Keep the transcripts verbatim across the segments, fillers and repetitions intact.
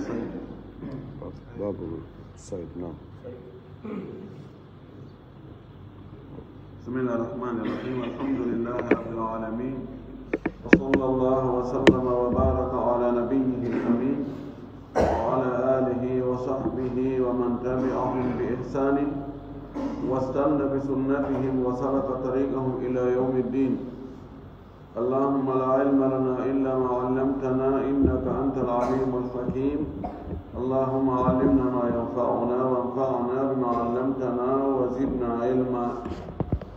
باب الصيد، نعم. بسم الله الرحمن الرحيم. الحمد لله رب العالمين. وصلى الله وسلم وبارك على نبيه الأمين وعلى آله وصحبه ومن تبعهم بإحسان واستن بسنتهم وسلك طريقهم إلى يوم الدين. اللهم لا علم لنا إلا ما علمتنا إنك أنت العليم الحكيم. اللهم علمنا ما ينفعنا وانفعنا بما علمتنا وزدنا علما.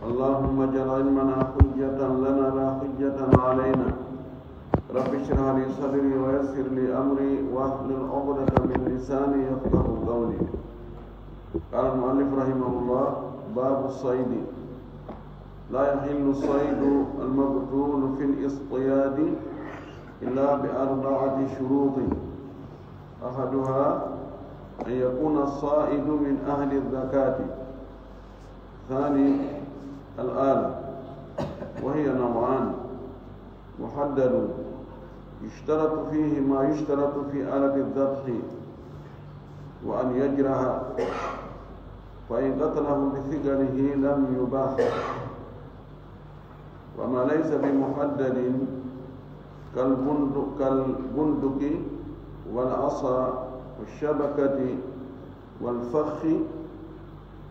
اللهم اجعل علمنا حجة لنا لا حجة علينا. رب اشرح لي صدري ويسر لي أمري واحلل عقدة من لساني يفقه قولي. قال المؤلف رحمه الله: باب الصيد. لا يحل صيد المقتول في الاصطياد إلا بأربعة شروط. أحدها أن يكون الصائد من أهل الزكاة. ثاني، الآلة، وهي نوعان: محدد يشترط فيه ما يشترط في آلة الذبح، وأن يجرح، فإن قتله بثقله لم يباح. وما ليس بمحدد كالبندق، كالبندق والعصا والشبكة والفخ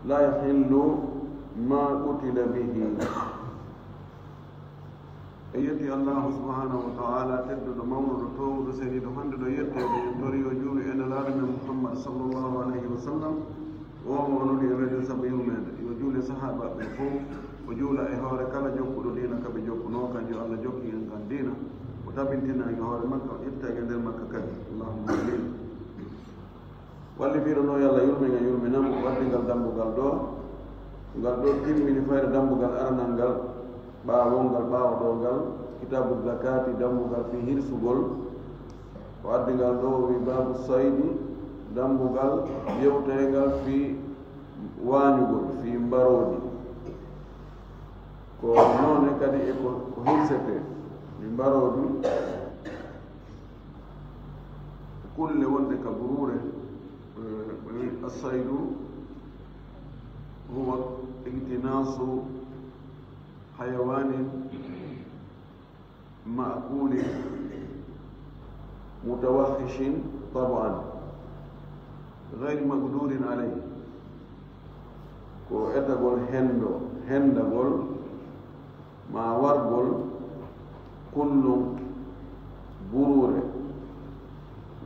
لا يحل ما قتل به. En yetti Allahu subhanahu wa ta'ala, tedduɗo, mawnuɗo, toowuɗo, seniiɗo, handuɗo yetteede. En tori yo juulu e Nelaaɗo men Muhammad sallallahu alayhi wa sallam. O mo o nuli e meɗen sabu yurmeende. Yo juule sahaabaaɓe ɓen fow. O juula e hoore kala jokkuɗo diina ka ɓe jokkunoo kan, yo Allah jokki en kan diina. O tabintina en e hoore makka, o itta en e nder makka kadi. Allahumma amin. Wallifiiɗo no, yo Allah yurme ngal, yurmina mo. O addi ngal dambugal ɗo, ngal ɗo timmini fayda dambugal aranal ngal, ɓaawo ngal, ɓaawo ɗo ngal, kitaabu zakaati, dambugal fii hirsugol. O addi ngal ɗo, o wi baabu saydi, dambugal yewteengal fii waañugol, fii mbaroodi. Ko noone kadi e ko, ko hirsetee, mi mbaroodi, kulle wonde ka buruure. Eh, ɓe wi, assaydu huwa igtinaasu hayawaanin ma'kuulin mutawahhishin tab'an ghayri maqduurin alayhi. Ko etagol hendo, hendagol maa wargol kullum buruure,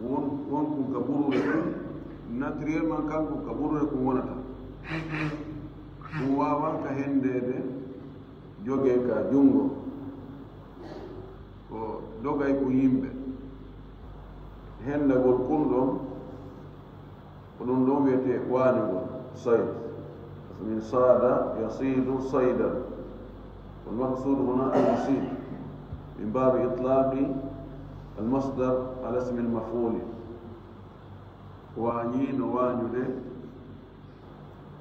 won, won kun ka buruure kun, naturellement kanko ka buruure kun wonata. Kun waawaa ka hendeede, jogee ka junngo. Ko dogay ko yimɓe. Hendagol kun ɗon, ko ɗum ɗon wiyetee waañugol, sayd. Min saada yasiidu saydan. Wal maqsuudu huna al masiid min baabi itlaaqi al masdar ala ismi al maf'uuli. Waañi no waañude,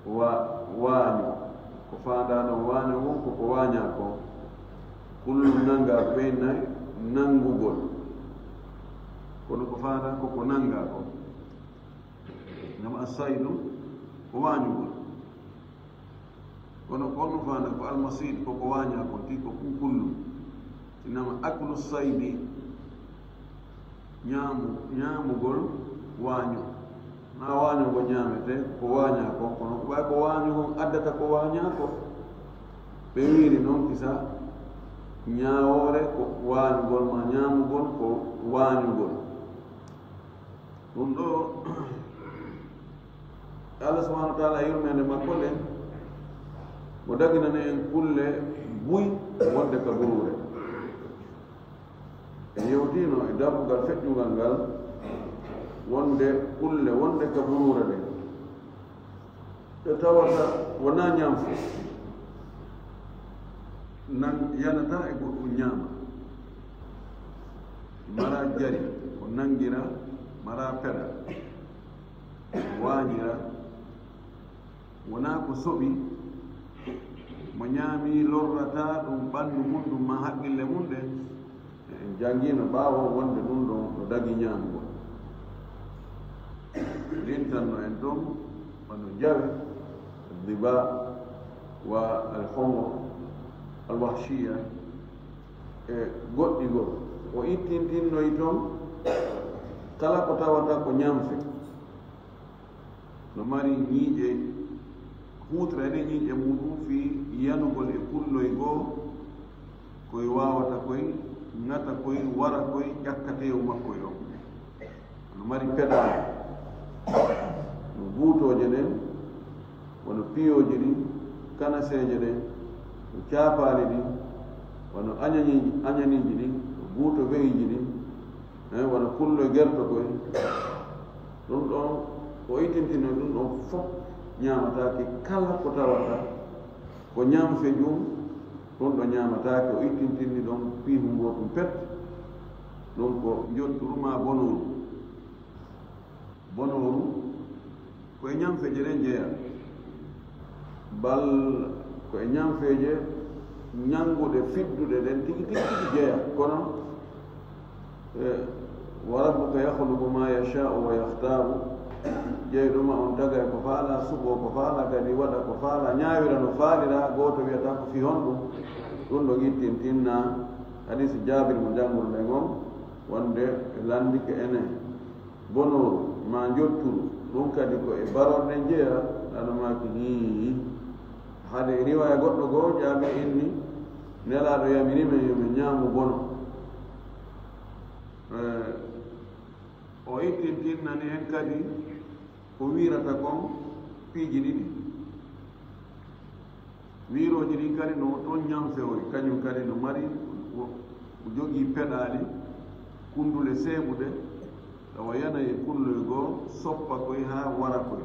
wa-, waaño. Ko faandaa ɗon waaño won ko ko waañaa kon. Kullum nanngaa ko ɓeynay nanngugol. Kono ko faandaa ko ko nanngaa kon. Ngam assaydu ko waañugol. Kono ko honno faandaa ko almasiid ko ko waañaa kon, ti ko kun kullum. Sinama aklu saydi, ñaamu-, ñaamugol waaño. Naa waaño ko ñaametee, ko waañaa kon, kono ko ɓay ko waaño kon addata ko waañaa kon. Ɓe wiiri non kisa ñaawoore ko waañugol, maa ñaamugol ko waañugol. Ɗum ɗo, Allah subhanahu wa ta'ala yurmeende makko nden, mo daginani en kulle buy wonde ka buruure. En yewtiino e dambugal feƴƴungal ngal, wonde kulle wonde ka buruure ɗen, ɗe tawata wonaa ñaam fof, nan yanataa e goɗɗum ñaama, maraa jari, ko nanngira, maraa peɗa, waañira, wonaa ko soɓi, mo ñaami lorrataa ɗum ɓanndu mum ɗum maa haqqille mum ɗen. En janngiino ɓaawo wonde ɗum ɗon no dagi ñaamugol. Tanno en ɗon wano jawe, diba, wa alhomor, alwahshiya, e goɗɗi goo. O ittintinnoy ton kala ko tawata ko ñamfe. No mari ñiiƴe, huutora e ɗen ñiiƴe muɗum fii yanugol e kulloy goo, koy waawata koy, ŋata koy, wara koy, ƴakkateewu makkoy on. No mari peɗaali, no buutooje ɗen, wano piyooji ɗin, kanaseeje ɗen, no caapaali ɗin, wano añañiiji, añaniiji ɗin, no buuto be'iiji ɗin, eh, wano kulloy gertokoy. Ɗum ɗon, o itintini ɗum ɗon fof ñaamataake kala ko tawata ko ñamfe jum, ɗum ɗo ñaamataake, o ittintinni ɗon fii humboo ɗum pet. Ɗum ko njotturu maa bonooru. Bonooru ko e ñamfeeje ɗen jeyaa. Bal ko e ñamfeeje ñannguɗe, fidduɗe ɗen tigi tigi tigi jeyaa. Kono, e, "Wa rabbuka yakhluqu ma yasha'u wa yakhtaaru." Jeyɗo ma on tagay ko faalaa, suɓoo ko faalaa, kadi waɗa ko faalaa, ñaawira no faaliraa, gooto wi'ataa ko fii honɗum. Ɗum ɗo ittintinnaa hadiisi Jaabir mo janngorɗen on, wonde landike enen. Bonooru maa njotturu, ɗum kadi ko e barorɗe jeyaa, Nelaaɗo maaki, hii. Hade riwaaya goɗɗo goo, Jaabir inni, Nelaaɗo yamiri men yo men ñaamu bono. Eh, o ittintinnani en kadi ko wiirata kon piiji ɗiɗi. Wiirooji ɗin kadi no toon ñamfewoy, kañum kadi no mari, wo-, jogii peɗaali, kunndule seeɓuɗe, tawa yanay e kulloy goo, soppa koy haa wara koy.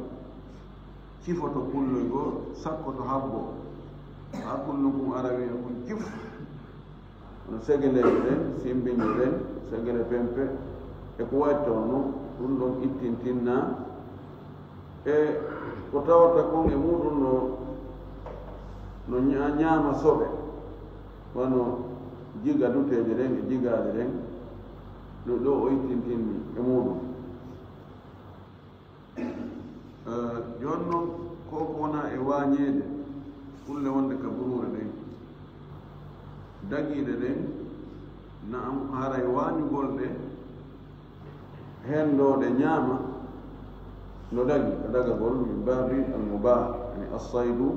Cifoto kulloy goo, sakkoto habboo. Haa kullu kun ara wi'a kun cif. Kono segeleeje ɗen, simbiñe ɗen, segele pempe, e ko wayi toon non, ɗum ɗon ittintinnaa. E ko tawata kon e muuɗum no, no ña-, ñaama soɓe, wano jiga duteeje ɗen e jigaaje ɗen, no ɗo o ittintinni e muuɗum. Eh, jooni non, ko ko wona e waañeede, kulle wonde ka buruure ɗen, dagiiɗe ɗen, na'am, haray waañugol ɗe, henndoo ɗe ñaama, no dagi, ka dagagol min baabi al-mubah, yani as-saydu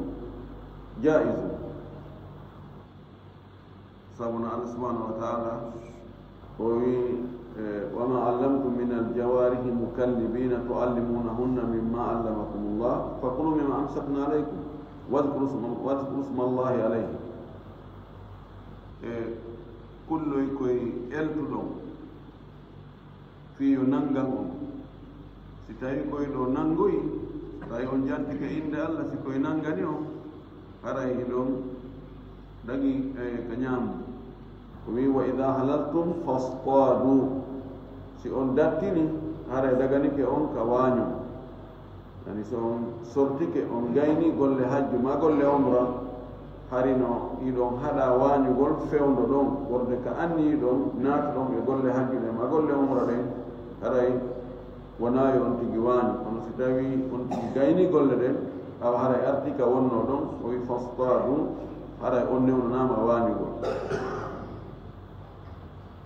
jaizun. Sabu no Allah subhanahu wa ta'ala o wi, eh, "Wa ma allamtum min al-jawarihi mukallibina tuallimunahunna mimma allamakumullah, fakulu mimma amsakna alaykum, wadhkuru isma-, wadhkuru ismallahi alayhi." E kulloy koy eltuɗon fii yo nanngan on. Si tawii koy ɗo nanngoyi, tawi on jantike innde Allah, si koy nanngani on, haray hiɗon dagi, eh, ka ñaamu. O wii, "Wa idha halaltum fastadu." Si on dattini, haray daganike on ka waaño. Yani, so on sortike, on gayni golle hajju maa golle umra, hari no hiɗon haɗa waañugol fewndo ɗon, wonde ka anniyiɗon naatuɗon e golle hajju ɗen maa golle umra ɗen, haray wonaa yo on tigi waañu. Kono si tawii on tigi gayni golle ɗen, awa haray arti ka wonnoo ɗon, o wi, "Fastadu," haray on newnonaama waañugol.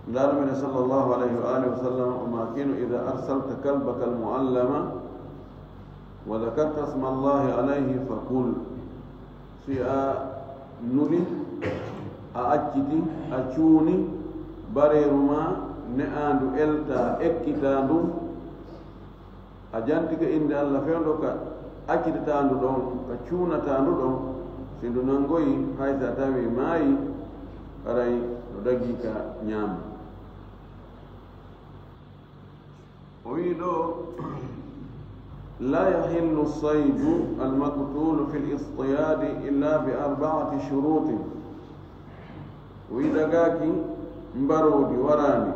Nulaaɗo men sallallahu alayhi wa alihi wa sallam o maakino, "Idha arsalta kalbaka al-muallama wa dhakarta isma Allahi alayhi fakul." Si a nuli, a acciti, a cuuni bareeru maa ne'aandu eltaa, ekkitaa ndu, a jantike innde Allah fewndo ka accitataandu ɗon, ka cuunataandu ɗon, si ndu nanngoyi, hay si a tawii maayi, haray no dagii ka ñaama. O wii ɗo, "La yahillu saydu al-maqtulu fil istiyadi illa bi arba'ati shurutin." O wii dagaaki mbaroodi waraandi,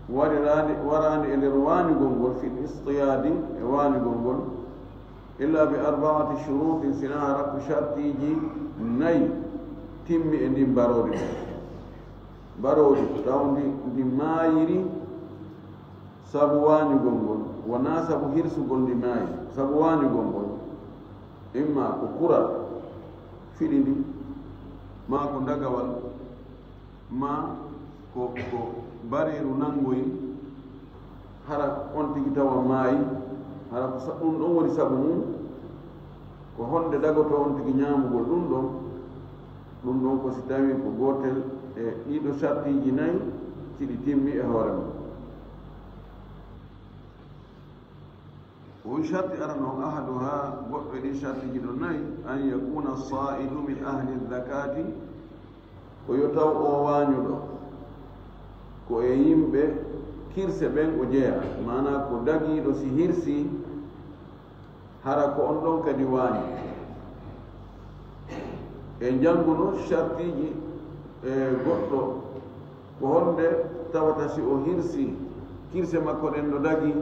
wariraandi, waraandi e nder waañugol ngol, fil istiyadi, e waañugol ngol, illa bi arba'ati shurutin, sinaa hara ko shartiiji nayi timmi e ndin mbaroodi. Mbaroodi, taw ndi, ndi maayiri, Sabu waañugol ngol, wonaa sabu hirsugol ndi maayi, sabu waañugol ngol, imma ko kural fiɗi ndi, maa ko dagawal, maa ko, ko bareeru nanngoyi, hara on tigi tawa maayi, hara ko sa-, ɗum ɗon woni sabu mum, ko honde dagotoo on tigi ñaamugol ɗum ɗon? Ɗum ɗon ko si tawii ko gootel e ɗiiɗo sartiiji nayi, si ɗi timmi e hoore mum. O wi sarti arano, ahaduha, goɗɗo e ɗi sartiiji ɗon nayi, an yakuna saidu min ahli zakati, ko yo taw o waañuɗo ko e yimɓe kirse ɓen o jeyaa, maanaa ko dagiiɗo si hirsii, hara ko on ɗon kadi waañi. En jannguno sartiiji e goɗɗo, ko honde tawata si o hirsii, kirse makko ɗen no dagii.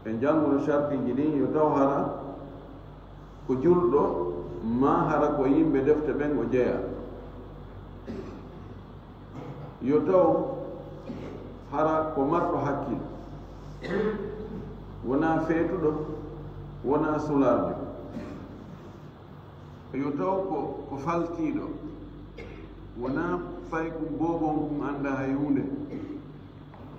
En jannguno sartiiji ɗin, yo taw hara ko julɗo, maa hara ko yimɓe defte ɓen o jeyaa. Yo taw hara ko marɗo hakkil, wonaa feetuɗo, wonaa sularde. Yo taw ko, ko faltiiɗo, wonaa paykun boobon kun anndaa hay huunde.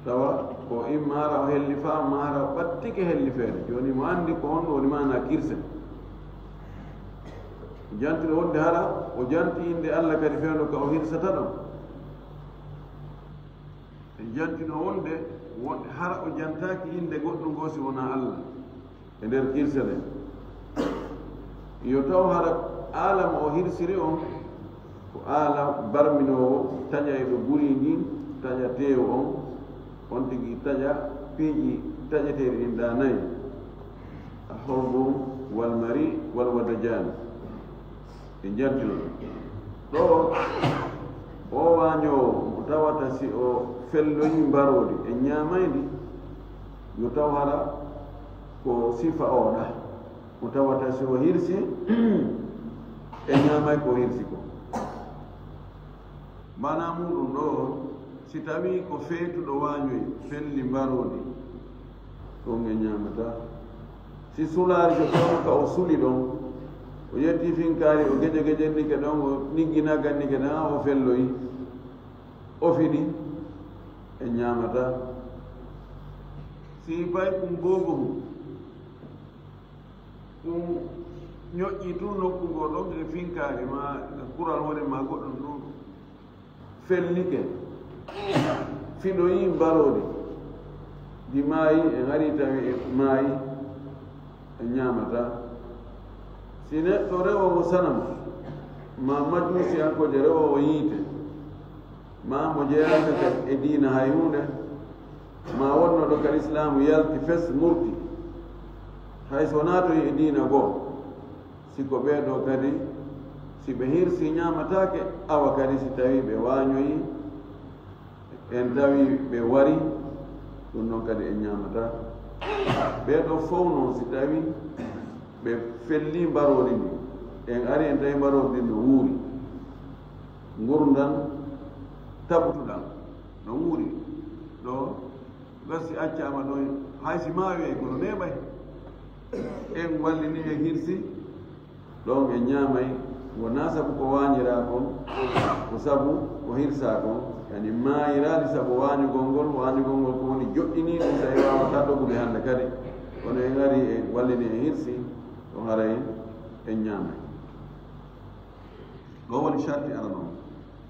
Tawa ko imma hara o hellifaa, maa hara o ɓattike hellifeede. Jooni mo anndi ko honɗum woni maanaa kirse. Jantino wonde hara o janti innde Alla kadi fewndo ka o hirsata ɗon. En jantino wonde, wonde hara o jantaaki innde goɗɗum goo si wonaa Alla e nder kirse ɗen. Yo taw hara aala mo o hirsiri on ko aala barminoowo taƴayɗo guri ndin, taƴa teewu on, on tigi taƴa piiji taƴeteeɗi ɗin ɗaa nayi, alhulbu wal mari wal wadajaan. Ɓe njaltino ɗo, o waañoowo mo tawata si o felloyii mbaroodi e ñaamay ndi, yo taw hara ko sifa o ɗa, mo tawata si o hirsi e ñaamay ko o hirsi ko. Maanaa muuɗum ɗo, si tawii ko feetuɗo waañoyi felli mbaroodi, ɗum en ñaamataa. Si sulaari ko taw ka o suli ɗon, o ƴetti finkaari, o geje-gejennike ɗon, o nigginagannike ɗon, haa o felloyi, o fiɗi, en ñaamataa. Si paykun boobohun, ɗum ñoƴƴii tun nokku goo ɗon e finkaari maa e kural woni maa goɗɗum ɗum. Fellike, fiɗoyii mbaroodi, ndi maayi, en arii tawi e maayi, en ñaamataa. Si neɗɗo rewoowo sanam, maa majuusiyankoojo rewoowo yiite, maa mo jeyaaka kadi e diina hay huunde, maa wonnooɗo ka lislaamu yalti fes murti, hay so naatoyi e diina goo, si ko ɓee ɗoo kadi, si ɓe hirsii ñaamataake, awa kadi si tawii ɓe waañoyii, en tawii ɓe wari, ɗum ɗon kadi en ñaamataa. Ɓee ɗoo fow noon si tawii ɓe fellii mbaroodi ndin, en arii en tawii mbaroodi ndin no wuuri, ngurndan tabutuɗan no wuuri ɗo, gasi accaama ɗon, hay si maawii kono neeɓay, en wallini en hirsi, ɗon en ñaamay, wonaa sabu ko waañiraa kon, ko sabu ko hirsaa kon, yani maayiraali sabu waañugol ngol, waañugol ngol ko woni joɗɗinii ɗum, tawi waawataa dogude hannde kadi, kono en arii en wallini en hirsi, ɗon haray en ñaamay. Ɗo woni sarti arano.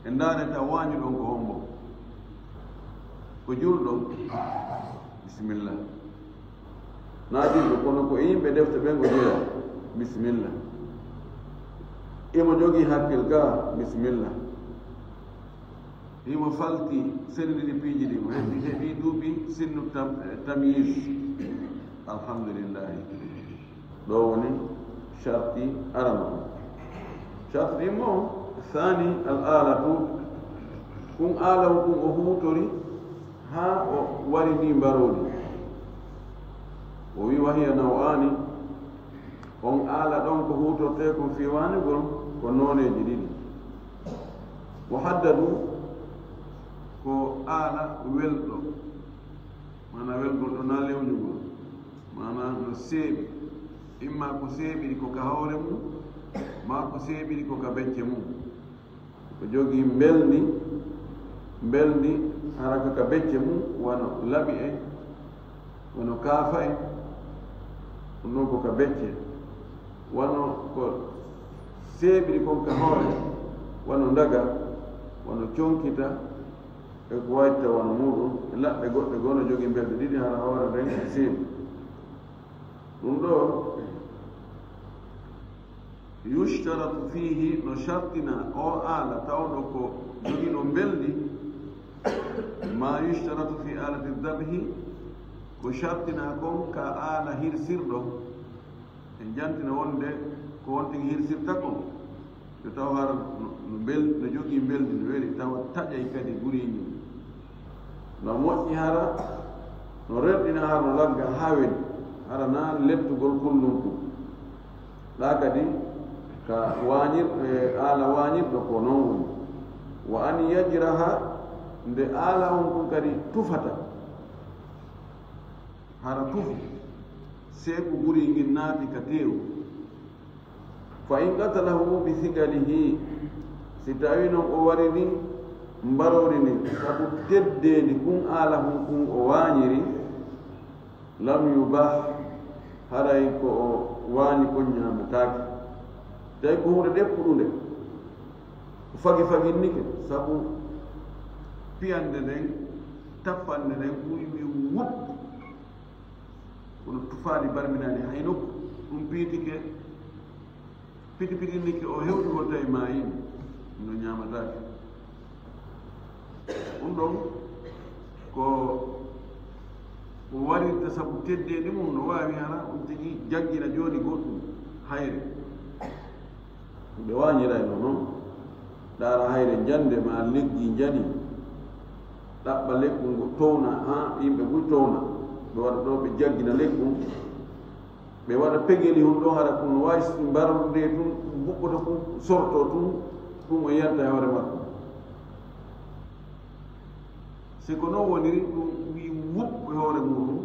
En ndaare taw waañuɗon ko hombo? Ko julɗo? Bisimilla. Naa julɗo, kono ko e yimɓe defte ɓen o jeyaa. Bisimilla. Imo jogii hakkil ka? Bisimilla. Imo falti, senndini piiji ɗi, mo heɓi, heɓi duuɓi sinnu tam-, tamyiz. Alhamdulillahi. Ɗo woni sharti arano. Sharti mo saani, al alatu, kun aalaw kun o huutori haa o wari ndi mbaroodi. O wi, wa hiya naw'aani, on aala ɗon ko huutortee kon fii waañugol ko nooneeji ɗiɗi. Muhaddadu, ko aala welɗo, Maanaa welgol ɗo naa lewnjugol. Maanaa no seeɓi. Imma ko seeɓiri ko ka hoore mum, maa ko seeɓiri ko ka becce mum. Ko jogii mbelndi, mbelndi hara ka ka becce mum, wano laɓi en, wano kaafa en, ɗum ɗon ko ka becce. Wano ko seeɓiri kon ka hoore, wano ndaga, wano conkita, e ko wayitta wano muuɗum, e laɓɓe goɗɗe goo no jogii mbelndi ɗiɗi hara hoore nden e seeɓi. Ɗum ɗoo, yushtaratu fiihi, no shartina o aala tawɗo ko jogiiɗo mbelndi, ma yushtaratu fi alati dhabhi, ko shartina kon ka aala hirsirɗo. En jantina wonde ko on tigi hirsirta kon. Yo taw hara no, no mbel-, no jogii mbelndi no weli, tawa taƴay kadi guriiji. No moƴƴi hara, no rerɗina hara, no lagga haa weli, hara naa lettugol kullunkun. Ɗaa kadi ka waañir-, e, aala waañirɗo ko non woni. Wa an yajraha, nde aala on kun kadi tufata. Hara tufu, seeku guri ngin naati ka teewu. Fa in qatalahu bi thigalihi, si tawii non o wariri mbaroori ndin, sabu teddeendi kun aala hun kun o waañiri, lam yubah, haray ko o waañi kon ñaametaake. Tawi ko huunde ɗeppuɗunde, ko fagi faginnike, sabu piyannde nden, tappannde nden, ɗum wi wut. Kono tufaali barminaali hay nokku, ɗum piitike, piti pitinnike o hewtugol tawi maayii, no ñaamataake. Ɗum ɗon ko, ko warirta sabu teddeendi mum, no waawi hara on tigi jaggina jooni goɗɗum hayre. Ɓe waañirayno non, ndaara hayre njande maa leggi njani, ɗaɓɓa lekkun ngu towna, haa yimɓe buy towna, ɓe waɗa ɗo ɓe jaggina lekkun, ɓe waɗa pegeli hun ɗo hara kun no waawi mbarde tun, buɓɓoto kun, sorto tun, ɗum o yanta e hoore makko. Si ko non woniri, ɗum wi wuɓɓu e hoore muɗum,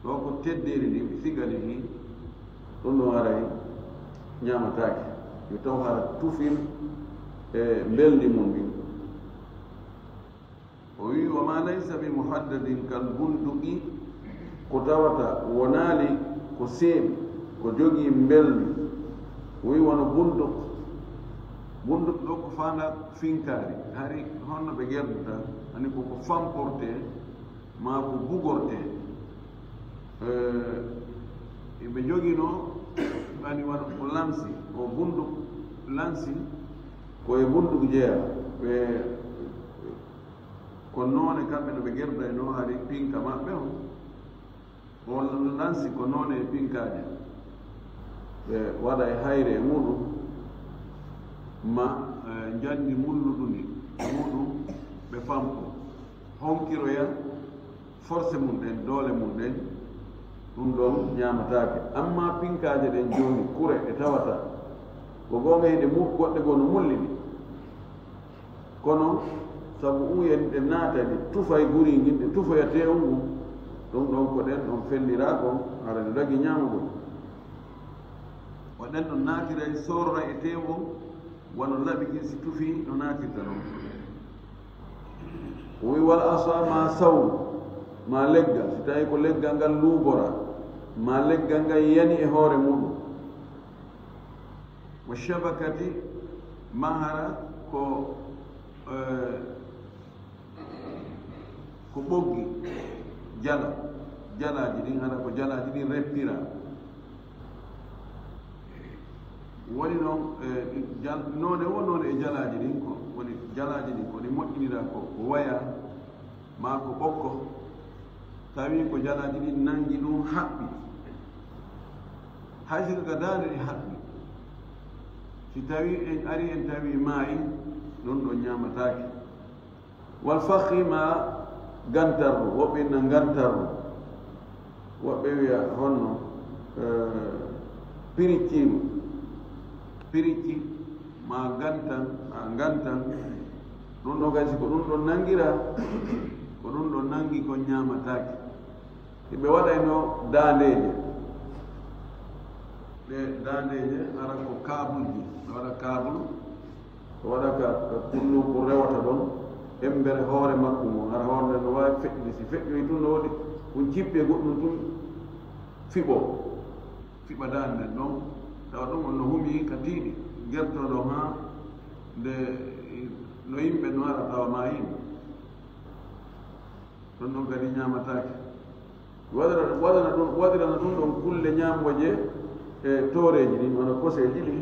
ɗo ko teddeeri ndi, sigalihi, ɗum ɗon haray ñaamataake. Yo taw hara tufir e mbelndi mum ndin. O wi, "Wa ma laysa bi muhaddadin kal bunduqi," ko tawata wonaali ko seeɓi, ko jogii mbelndi. O wi, wano bunduq. Bunduq ɗo ko faandaa finkaari. Hari honno ɓe gerdata? Ani ko ko famporte, maa ko bugorte. Eh, ɓe joginoo, ani wano ko lansi, o bunduq lansi, ko e bunduq jeyaa. Ɓe, ko noone kamɓe no ɓe gerdaynoo hari pinka maɓɓe on. O lansi ko noone e pinkaaje. Ɓe waɗa e hayre e muɗum, ma, eh, njandi mulluɗundi e muɗum, ɓe fampo. Honkiroya force mum ɗen, doole mum ɗen, ɗum ɗon ñaamataake. Amma pinkaaje ɗen jooni, kure ɗe tawata, ko goonga hiɗe mu-, goɗɗe goo no mullini. Kono, sabu uyen ɗe naatani, tufay guri ngin, ɗe tufoya teewu ngun, ɗum ɗon ko ɗen ɗon felliraa kon, hara no dagi ñaamugol. Ko ɗen ɗon naatiray, soororay e teewu on, wano laɓi kin si tufii no naatirta non. O wi, "Wal asa ma saw, ma leggal, si tawi ko leggal ngal luuboraa, ma leggal ngal yani e hoore muɗum." Wa shabakati, ma hara ko, eh, ko ɓoggi, jala, jalaaji ɗin, hara ko jalaaji ɗin reppiraa. Woni noon, eh, jal-, noone wo noone e jalaaji ɗin ko, woni jalaaji ɗin ko ɗi moƴƴiniraa ko, ko waya, maa ko ɓokko, tawi ko jalaaji ɗin nanngi ɗum haɓɓi. Hay si ko ka daande ɗi haɓɓi, si tawi en ari en tawi maayi, ɗum ɗon ñaamataake. Wal fakhi ma gantarru, woɓɓe inna gantarru, woɓɓe wiya honno, eh, piricciiru, piricci ma gantan, ma gantan, ɗum ɗon kadi si ko ɗum ɗon nanngiraa, ko Ɗum ɗo nanngi ko ñaamataake. Ɓe waɗayno daandeeje. Ɗe daandeeje ara ko kaabulji. Ɓe waɗa kaabulu, ɓe waɗa ka, ka kullun ko rewata ɗon, embere hoore makko ngon. Ara hoore nden no waawi feƴƴude. Si feƴƴoyi tun, no waɗi ɗum cippi e goɗɗum tun fiɓo. Fiɓa daande nden ɗon. Tawa ɗum on no humi ka tiiɗi. Gerto ɗon haa nde no yimɓe no ara tawa maayino. Ɗon ɗon kadi ñaamataake. Waɗira-, waɗana ɗum, waɗirana ɗum ɗon kulle ñaamooje e tooreeji ɗin, wano koseeji ɗin.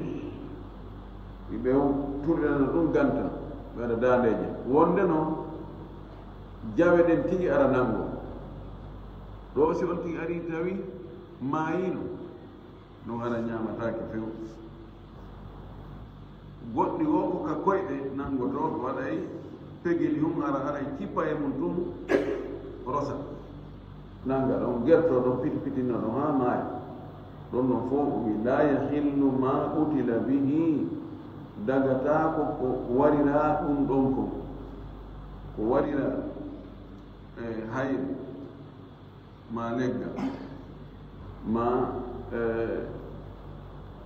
Ɓe turrirana ɗum gantal, ɓe waɗa daandeeje. Wonde noon, jawe ɗen tigi ara nanngo. Ɗo si on tigi ari tawi maayino, ɗum hara ñaamataake few. Goɗɗi goo ko ka koyɗe nanngotoo, waɗay pegeli hun hara, haray cippa e mun tun, rosa. Nannga ɗon, gerto ɗon, piti pitinno ɗon haa maaya. Ɗon non fof o wi, "La yahillu ma qutila bihi." Dagataa ko ko warira ɗum ɗon kon. Ko warira, eh, hayre. Ma leggal, ma, eh,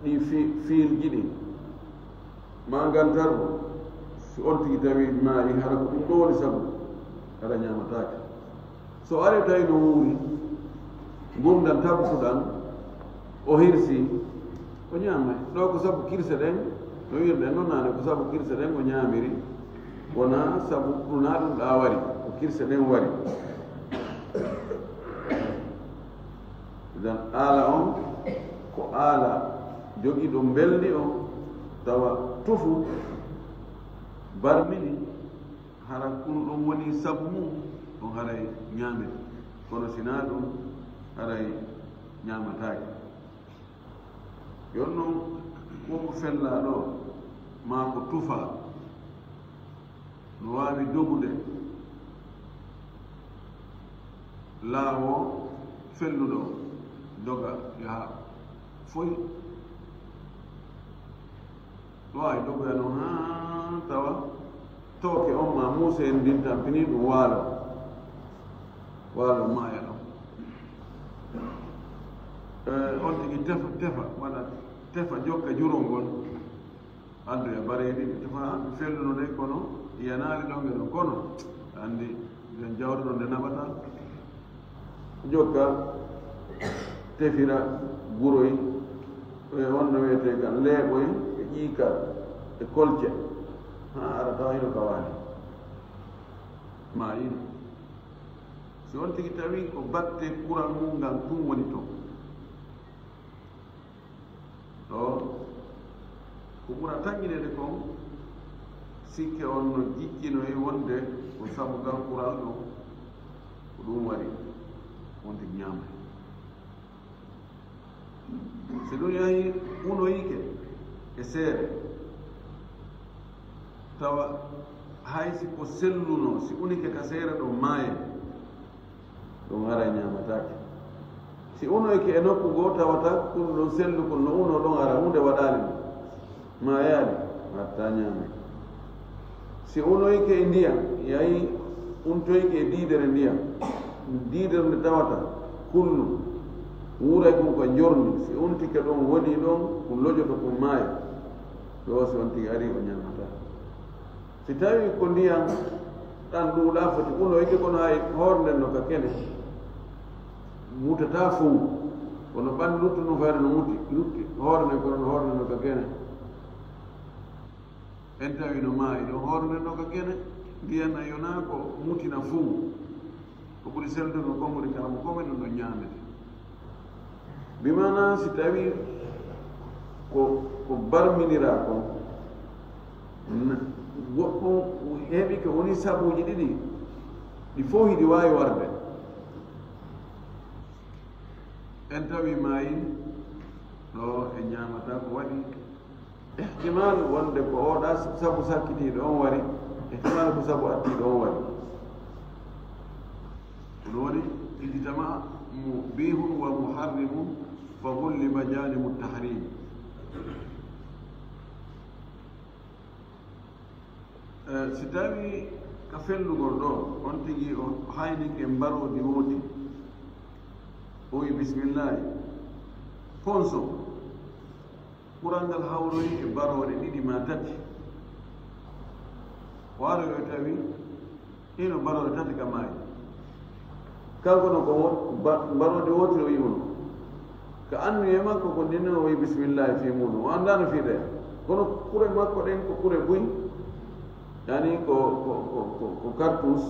ɗi fi-, fiilji ɗin, ma ngantarɗo, si on tigi tawi maayi, hara ko ɗum ɗo woni sabu, hara ñaamataake. So ari tawi no wuuri, ngurndan tabbutuɗan, o hirsi, o ñaamay. Ɗo ko sabu kirse ɗen, no wi'irɗen non naane, ko sabu kirse ɗen o ñaamiri, wonaa sabu ɗum na ɗum ɗa wari, ko kirse ɗen wari. Idan aala on, ko aala jogiiɗo mbelndi on, tawa tufu, barmini, hara ɗum ɗon woni sabu mum, ɗum haray ñaamete. Kono si na ɗum, haray ñaamataake. Yon non, ko ko fellaa ɗo, maa ko tufaa, no waawi dogude laawo felluɗo, doga yaha foy. No waawi dogoya non haa tawa tooke on maa muuse en ndin tampini ɗum waalo. Waalo maaya ɗon. Eh, on tigi tefa, tefa, waɗa tefa, jokka jurol ngol. Addoya bareeɗi, mi tefa, mi felluno de, kono yanaali ɗon e ɗon. Kono, anndi, nden jawdi ɗon nde naɓata. Jokka, tefira, guroy, e on no wiyetee kan, leeɓoy, e ƴiikal, e kolce. Haa ara tawa hino ka waali. Maa ino. Si on tigi tawi ko batte kural mum ngal tun woni ton. Ɗo ko ɓura tanƴineede kon, sikke on no jiccinoyi wonde ko sabu ngal kural ɗo, ko ɗum waɗi, on tigi ñaamay. Si ɗum yahi unoyike e seere, tawa hay si ko selluno, si unike ka seere ɗo maaye, ɗum haray ñaamataake. Si unoyike e nokku goo, tawata kun ɗon sellu kun no unoo ɗon ara, huunde waɗaali ɗum, maayaali, hatta ñaame. Si unoyike e ndiyam, yahi untoyike e diidere ndiyam, diidere nde tawata kullu, wuuray kun ko njorndi, si untike ɗon, woni ɗon, kun lojoto kun maaya, ɗo si on tigi ari, o ñaamataa. Si tawii ko ndiyam ɗam ɗuuɗaa foti unoyde, kono hay hoore nden no ka kene, mutataa fow. Kono ɓandu luttu no fayde no muti, lutti hoore nden, kono no hoore nden no ka kene. En tawi no maayi ɗo, hoore nden no ka kene, ndiyam ɗam yonaa ko mutina fow. Ko ɓuri seldude ko konguɗi kala mo konguɗi ɗum ɗon ñaamete. Bi maanaa si tawii ko, ko barminiraa kon, n-, goɗɗum heɓi ko woni sabuuji ɗiɗi, ɗi fof hiɗi waawi warde. En tawi maayi ɗo e ñaamata ko waɗi. Ihtimal wonde ko oɗa sabu sakkitiiɗo on wari, ihtimal ko sabu attiiɗo on wari. Ɗum woni, ijtama mubihun wa muharrimun, fa gulliba janibu tahrim. Eh, si tawi Ka fellugol ɗo, on tigi o haynike mbaroodi wooti. O wi'i, "Bismillaahi." Ponso. Kural ngal hawroyi e barooɗe ɗiɗi maa tati. O aroyi o tawi hino barooɗe tati ka maayi. Kanko no ko wo-, ba-, mbaroodi wootiri o yi'uno. Ka anniye makko ko ndin o wi'i bismillaahi fii muuɗum. O anndaa no fii ɗaya. Kono kure makko ɗen ko kure buy. Yani ko, ko, ko, ko, ko cartouche.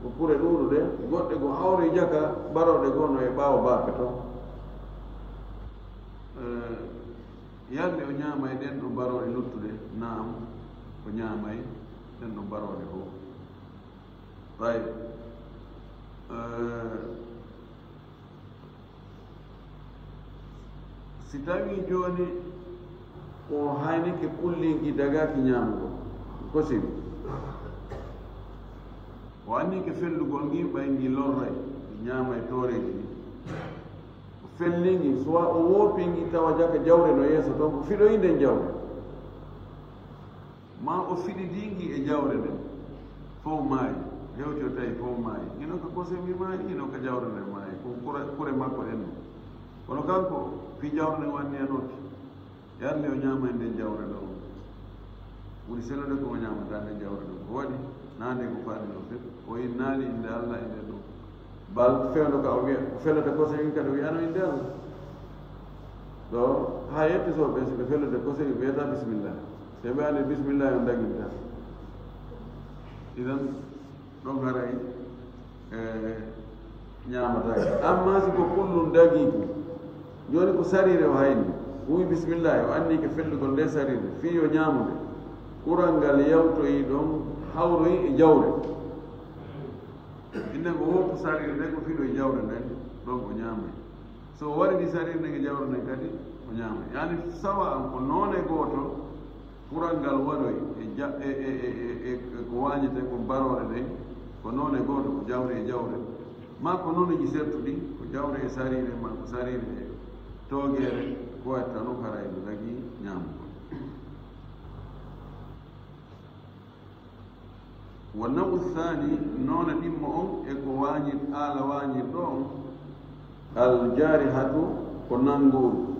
Ko kure ɗuuɗuɗe. Goɗɗe ko hawri jaka barooɗe goo no e ɓaawo baafe to. Eh, Yalli o ñaamay ɗen ɗon barooɗe luttuɗe? Naam, o ñaamay ɗen ɗon barooɗe fow. Ɓay, eh, si tawii jooni o haynike kulli ngi dagaaki ñaamugo, ko siri. O annike fellugol ngi, ɓay ngi lorray, ngi ñaamay tooreeji ɗin. O felli ngi, soit o woopi ngi tawa jaka jawre no yeeso ton, ko fiɗoyi nden jawre. Maa o fiɗidii ngi e jawre nden, fow maayi, hewti o tawi fow maayi. Hino ka kose mi maayi, hino ka jawre nden maayi. Ko kure, kure makko ɗen non. Kono kanko, fii jawre nden wanni e nokki. Yalli o ñaama e nden jawre ɗon. Ɓuri sellude ko o ñaamata nden jawre ɗon. Ko waɗi? Naa nde ko faali ɗon fow. O innaali innde Alla e nden ɗon. Bal fewndo ka o wi'a, ko fellata kose in kadi o wi'ano innde Alla. Ɗo, haa yetti so ɓe, si ɓe fellude kose in, ɓe wi'ata bismillah. Si ɓe ani bismillah, on daginta. Idan, ɗon haray, eh, ñaamataake. Amma si ko kullun dagiiku, jooni ko sariire o hayni, o wi'i bismillah, o annike fellugol nde sariire, fii yo ñaamude. Kural ngal yawtoyi ɗon, hawroyi e jawre. Innen ko woppu sariire nden ko fiɗoyi jawre nden, ɗon o ñaamay. So o waɗi sariire nden e jawre nden kadi, o ñaamay. Yani sawa an ko noone gooto, kural ngal waɗoyi e ja-, e, e, e, e, e ko waañetee ko baroore nden, ko noone gooto, ko jawre e jawre. Maa ko nooneeji sertuɗi, ko jawre e sariire, maa ko sariire e toogeere, ko watta non haray no dagii ñaamugol. Wa naw'u thani, noone ɗimmo on e ko waañi-, haala waañirɗo on, al jarihatu, ko nanngooru.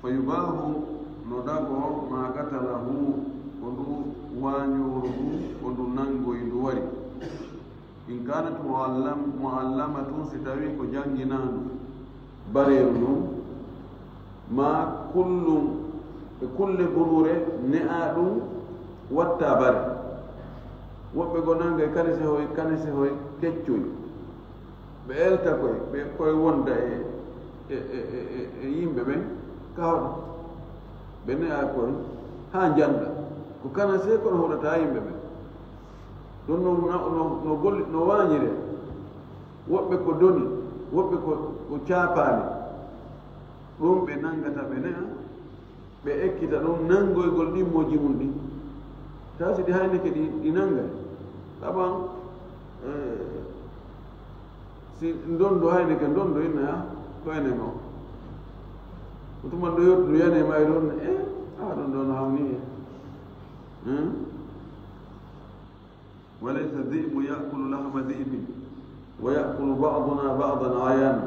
Fa yubaahu, no dagoo, ma qatalahu, ko ndu waañooru ndu, ko ndu nanngoyi ndu wari. In kanat muallam-, muallamatun, si tawii ko jannginaandu, bareeru ndun, maa kullun, e kulle buruure ne'aa ɗum watta bare. Woɓɓe goo nannga e kanesehoy, kanesehoy keccoy. Ɓe elta koy, ɓe koy wonda e, e, e, e, e, e yimɓe ɓen, ka hoɗo. Ɓe ne'aa koy haa njannda. Ko kanasee kono hoɗata yimɓe ɓen. Ɗum no, no, no, no golli, no waañiree. Woɓɓe ko doni, woɓɓe ko, ko caapaali. Ɗum ɓe nanngata, ɓe ne'a, ɓe ekkita ɗum nanngoygol ɗimmooji mum ɗin. Tawa si ɗi haynike ɗi, ɗi nanngay. Taban, eh, si ndonndu haynike, ndonndu inna, ah, ko enen o. Ko tuma ɗo yottu, ɗum yani e mayru on, eh, ah, ɗum ɗo no hawni e. Hmm? Walaysa dhi'bu ya'kulu lahma dhi'bin, wa ya'kulu ba'duna ba'dan ayana.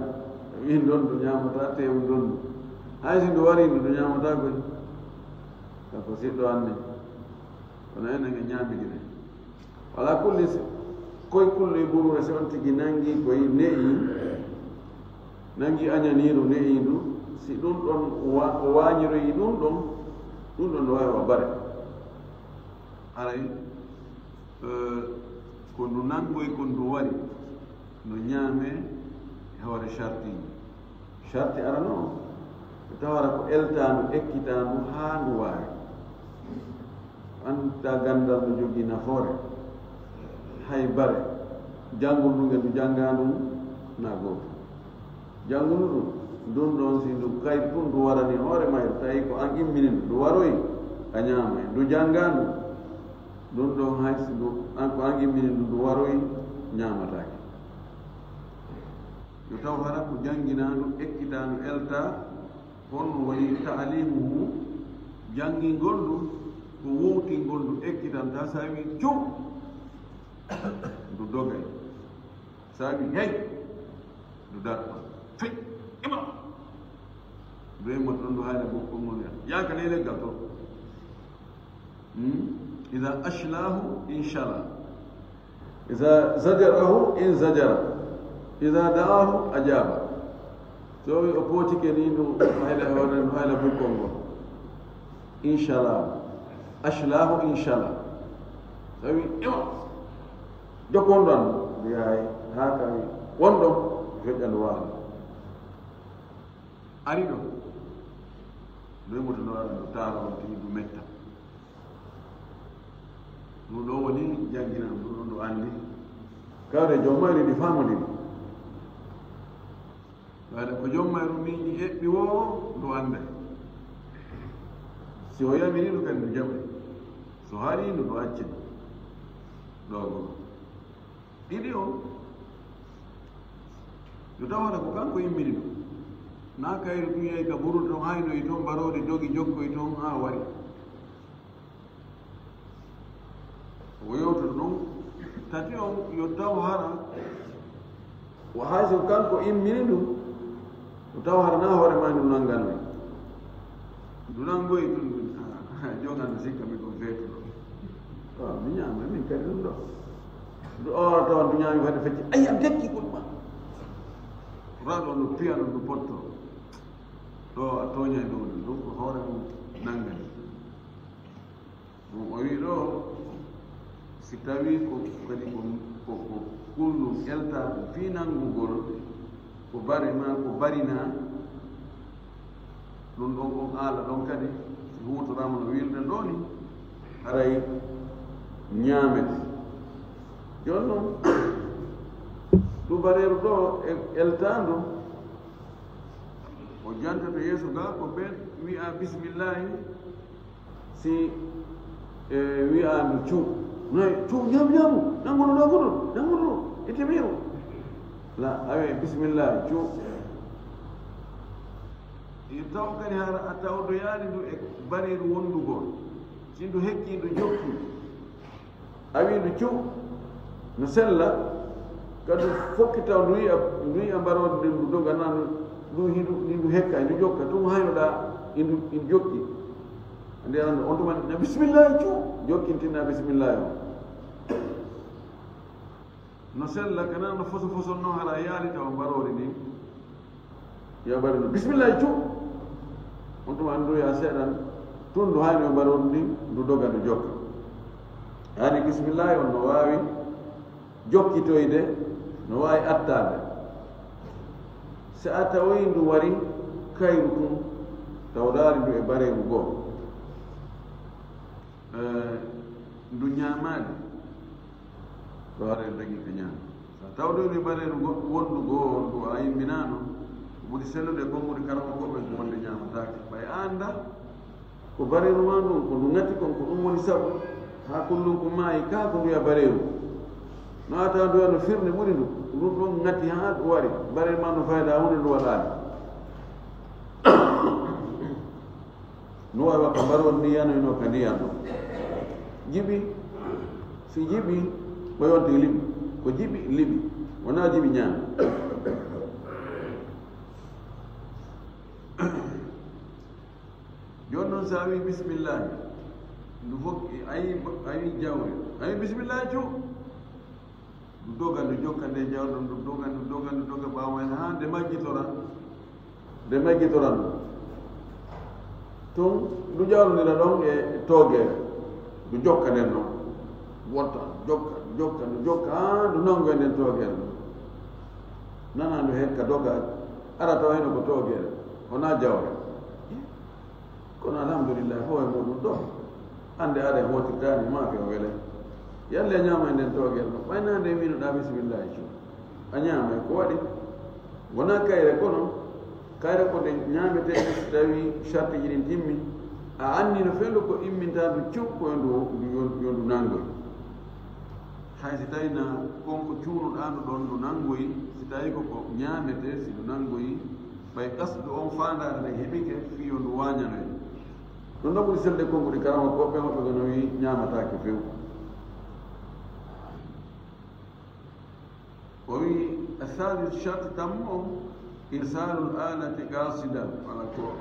Min ndonndu ñaamata teewu ndonndu. Hay si ndu warii ndu, ndu ñaamata koy. Kanko siɗɗo anndi. Kono enen en ñaamidire. Wala kulli si, koy kulli buruure si on tigi nanngi koy ne'i, nanngi añaniiru ne'i ndu, si ɗum ɗon wa-, o waañiroyi ɗum ɗon, ɗum ɗon no waawi wa bare. Haray, eh, ko ndu nanngoy, ko ndu wari, no ñaamee e hoore shartiiji. Sharti arano o, ko tawara ko eltaandu, ekkitaandu haa ndu waari. Annda ganndal no jogii nafoore. Hay bare, janngol ndu ngel ndu janngaa ndun na gootum. Janngundu ɗum, ndun ɗon si ndu kayri tun ndu warani hoore mayru, tawi ko an immini ndu, ndu waroyi, a ñaamay. Ndu janngaa ndu, ndun ɗon hay si ndu, an ko an immini ndu, ndu waroyi, ñaamataake. Yo taw hara ko jannginaandu, ekkitaandu, eltaa, honno woni ta'limuhu, janngingol ndu, Ko wowtingol ndu ekkitantaa, so a wii, "Cu!" Ndu dogay. So a wii, "Hey!" Ndu darta. Fey! Ima! Ndu immoto ɗon, ndu hayla bukko ngol yaa. Yaaka ley leggal to. Hmm? Iza ashlaahu inshala. Iza zajarahu in zajara. Iza da'ahu ajaba. So o pootike ni, ndu hayla hoore, ndu hayla bukkol ngol. Inshallah. Ashlaahu inshallah. Tawi, ewa. Jokko on ɗon. Mbiya, hay, haa kay. Won ɗon. Feƴƴa ndu waali. Ari ɗo. Noy mo to no ara ndu taaro on tigi ndu metta. Ndu ɗo woni jannginan ndu ɗo ndu anndi. Kawre joom mayru ndi faamodiri. Waɗa ko joom mayru miiji eɓɓi woo ndu annday. Si o yamiri ndu kadi ndu jaɓay. So harii ndu ndu accay. Ɗo ɗo. Ɗiɗi on, yo taw hara ko kanko immini ɗum. Na kayru ɗum yahi ka burude ɗon, haynoyi toon, baroode dogi, jokkoyi toon, haa wari. O yewtoto ɗum. Tati on, yo taw hara, wa hay so kanko immini ɗum, o taw hara na hoore maa ndu nannganmi. Ndu nanngoyi ɗum, ɗum, ah, jongan no sikka mi ko feetuɗo. To, mi ñaama, min kadi ɗum ɗo. Ndu oora tawa ndu ñaami fade fecci. Ayya, dekki kulma. Raɗo no piya ɗum, ndu potto. Ɗo a tooñay ɗum, ɗum ko hoore mum nanngani. Ɗum o wi ɗo, si tawii ko kadi ko, ko, ko kulnum eltaa ko fii nanngugol, ko bare maa, ko barinaa, ɗum ɗon on aala ɗon kadi, si huutoraama no wiirde ɗoo ni, haray ñaamete. Jooni noon, ɗum bareeru ɗoo e eltaandu, o jantoto yeeso gaa, ko ɓeen wi'a bismillaahi, si, e, wi'a ndu cu, noy, cu, ñaamu, ñaamu, nanngudu, nanngudu, nanngudu, ittimiiru. La, awe, bismillaahi, cu. E taw kadi hara a tawdoyaali ndu e bareeru wondugol. Si ndu hekkii, ndu jokki. A wii ndu cu, no sella, kadi fokki taw ndu yi'a, ndu yi'a mbaroodi ndin, ndu doga nan, ndu hidu, ndi ndu hekka, ndu jokka, tun haynoɗaa, indu, indu jokki. Andi anan, on tuma na bismillah cu, jokkintinna bismillah on. No sella, kana no foso foso no hara yaali tawa mbaroodi ndin. Yo mbaɗi no bisimillahi cu. On tuma anndu ya seeɗan, tun ndu hayno mbaroodi ndin, ndu doga, ndu jokka. Hani bisimillahi on no waawi jokkitoyde, no waawi attaade. Si a tawoyi ndu wari kayru tun, tawdaali ndu e bareeru goo. Eh, ndu ñaamaali. Ɗo haɗa en dagi ka ñaama. Sa tawde ni bareeru goɗɗo wondu goo, ndu a imminaano, ko ɓuri sellude e konguɗi karamokooɓe ko wonde ñaamataake. Ɓay a annda ko bareeru maa ndun, ko ndu ŋati kon, ko ɗum woni sabu haa kullum ko maayi, kaa ko nduya bareeru. No a tawa nduya no firni ɓuri ndu, ko ɗum ɗon ŋati haa ɗum wari, bareeru maa no fayda huunde ndu waɗaani. No wayi wakka mbaroodi ndi yanoyno ka ndiyan ɗon. Jiɓi, si jiɓi, ko yonti liɓi. Ko jiɓi, liɓi. Wonaa jiɓi ñaami. Jooni noon, so a wii bisimillahi, ndu fof, a yii, a yii jawre, a wii bisimillahi, cu. Ndu doga, ndu jokka nde jawɗo, ndu doga, ndu doga, ndu doga, ɓaawo heen haa nde majjitora. Nde majjitora ndu. Tun, ndu jawrondira ɗon e toogeere. Ndu jokka nden noon. Wotta, jokka, jokka, ndu jokka, haa ndu nanngoya nden toogeere. Nana ndu hekka doga, ara tawa hino ko toogeere. Wonaa jawre. Kono alhamdulillahi, fo e muɗum ɗo. Hannde aɗa e hootirtaani, maafe o wele. Yalle a ñaama e nden toogel ɗo. Ɓay naa nde wiinoɗaa bisimillahi, cu. A ñaama e ko waɗi. Wonaa kayre, kono kayre ko nde ñaametee, si tawii sartiiji ɗin timmi. A anndi no fendu ko imminta ndu, cu, ko yo ndu, ndu, yo, yo ndu nanngoy. Hay si tawii na kon ko cuunuɗaa ndu ɗon ndu nanngoyi, si tawii ko ko ñaametee, si ndu nanngoyi, ɓay qasdu on faandaare nden heɓike, fii yo ndu waañanoy. Ɗum ɗo ɓuri selde konnguɗi, karamakooɓe maɓɓe ko no wi'i ñaamataake few. O wi'i, "Asalis sharti tammu on, irsalul alati qasidan, wala ko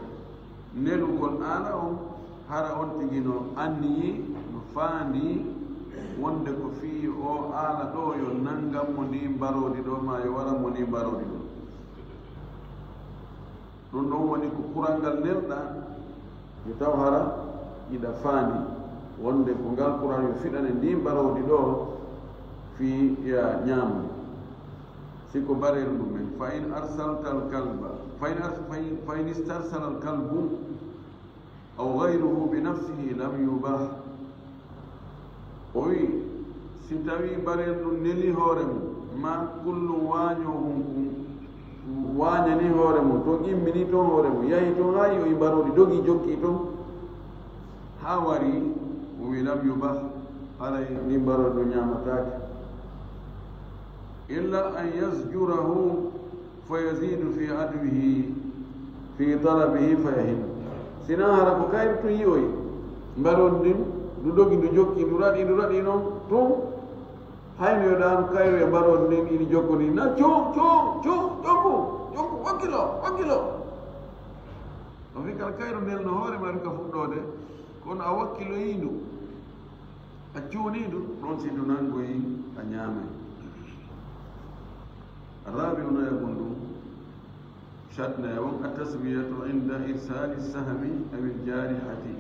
nelugol aala on, hara on tigi no anniyi, no faandi wonde ko fii o aala ɗo yo nanngan mo ndi mbaroodi ɗo, ma yo waran mo ndi mbaroodi ɗo." Ɗum ɗon woni ko kural ngal nelɗaa, yo taw hara iɗa faandi wonde ko ngal kural yo fiɗane ndi mbaroodi ɗo fii ya ñaamde. Si ko bareeru ɗum en, "Fa in arsaltal kalba, fa in ars-, fa in, fa in istarsala al kalbu aw ghayruhu bi nafsihi lam yubah." O wi'i, si tawii barel ɗum neli hoore mum, ma kullum waaño mum, ɗum waañani hoore mum, toon immini toon hoore mum, yahi toon haa yi'oyi mbaroodi, dogi jokki toon, haa wari, o wi'i, "Lam yubah, haray ndi mbaroodi ɗum ñaamataake. Illa an yazjurahu fa yazidu fi adwihi, fi talabihi fa yahin." Sinaa hara ko kayru tun yi'oyi mbaroodi ndin, ndu dogi, ndu jokki, ndu raɗi, ndu raɗi noon tun, hayno yo ɗaanu kayru e mbaroodi ndin iɗi jokkondiri, na coo, coo, coo, jokku, jokku, wakkilo, wakkilo. O fii kala kayru nelno hoore ma ɗum ka fuɗɗoode, kono a wakkiloyii ndu. A cuuniiɗo ɗon si ndu nanngoyi a ñaamay. Raabi o noya gonɗum, satna e on, at-tasmiyatu inda irsali sahmi awil jarihati.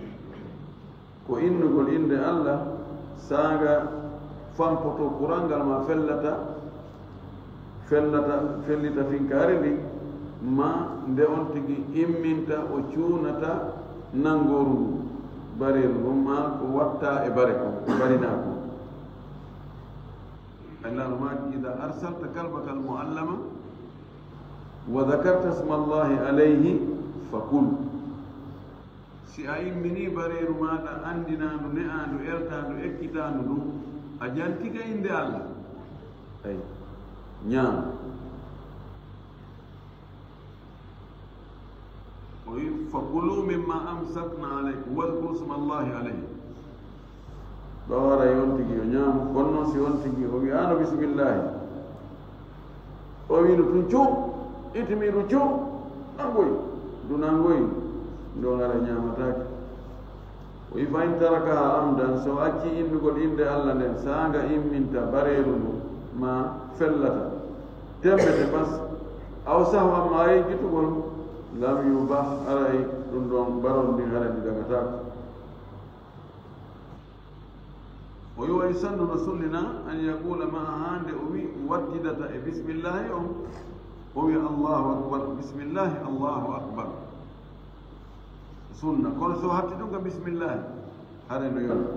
Ko innugol innde Allah, saanga fampoto kural ngal ma fellata, fellata, fellita finkaari ndi, ma nde on tigi imminta o cuunata nanngooru ndu, bareeru ndun, ma ko watta e bare kon, ko barinaa kon. Allah no maaki, "Ida arsalta kalbaka al-muallama wa dhakarta isma Allahi alayhi fakul." Si a imminii bareeru maaɗa anndinaandu, ne'aandu, eltaandu, ekkitaandu ndun, a jantii ka innde Allah. Ay, ñaam. O wi'i, "Fakulu mimma amsakna alaykum, wadhkuru isma Allahi alayhi." Ɗo hara on tigi yo ñaamu, kono noon si on tigi o wi'aano bismillaahi, o wi'no tun cuu, itimi ɗum cuu, nangoy, ndu nangoy, ndo hara ñaamataake. O wi'i, "Fa in tarakaha amdan," so o accii innugol innde Allah nden, saanga imminta bareeru ndu ma fellata, temmete bas, aw sahwan ma yejjitugol, lam yubah, haray ɗum ɗon barol ndin haray ndi dagataako. O wi'i, "Wa yusannu," no sunnina, "an yaqula ma'aha," nde o wi'i wattidata e bismillaahi on, o wi'a, "Allahu akbar, bismillaahi, Allahu akbar." Sunna, kono so hatti ɗum ka bismillaahi, hare no yona.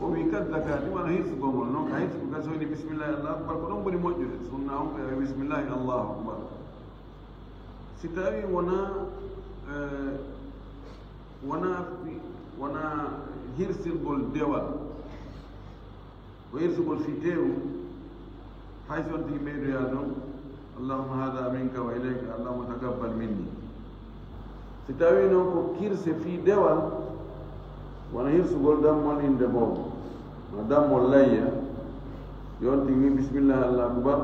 O wi'i, "Kad zakati," wano hirsugol ngol, non ka hirsugol ka so woni bismillaahi, Allahu akbar, ko ɗum ɓuri moƴƴude. Sunna on ko e bismillaahi, Allahu akbar. Si tawii wonaa, eh, wonaa fi-, wonaa hirsirgol dewal, ko hirsugol fii teewu, hay so on tigi ɓeydoyaa ɗon, "Allahumma hadha minka wa ilayka, Allahumma taqabbal minni." Si tawii noon ko kirse fii dewal, wano hirsugol dammol innde boobo, no dammol layya, yo on tigi wi'i, "Bismillah, Allahu akbar,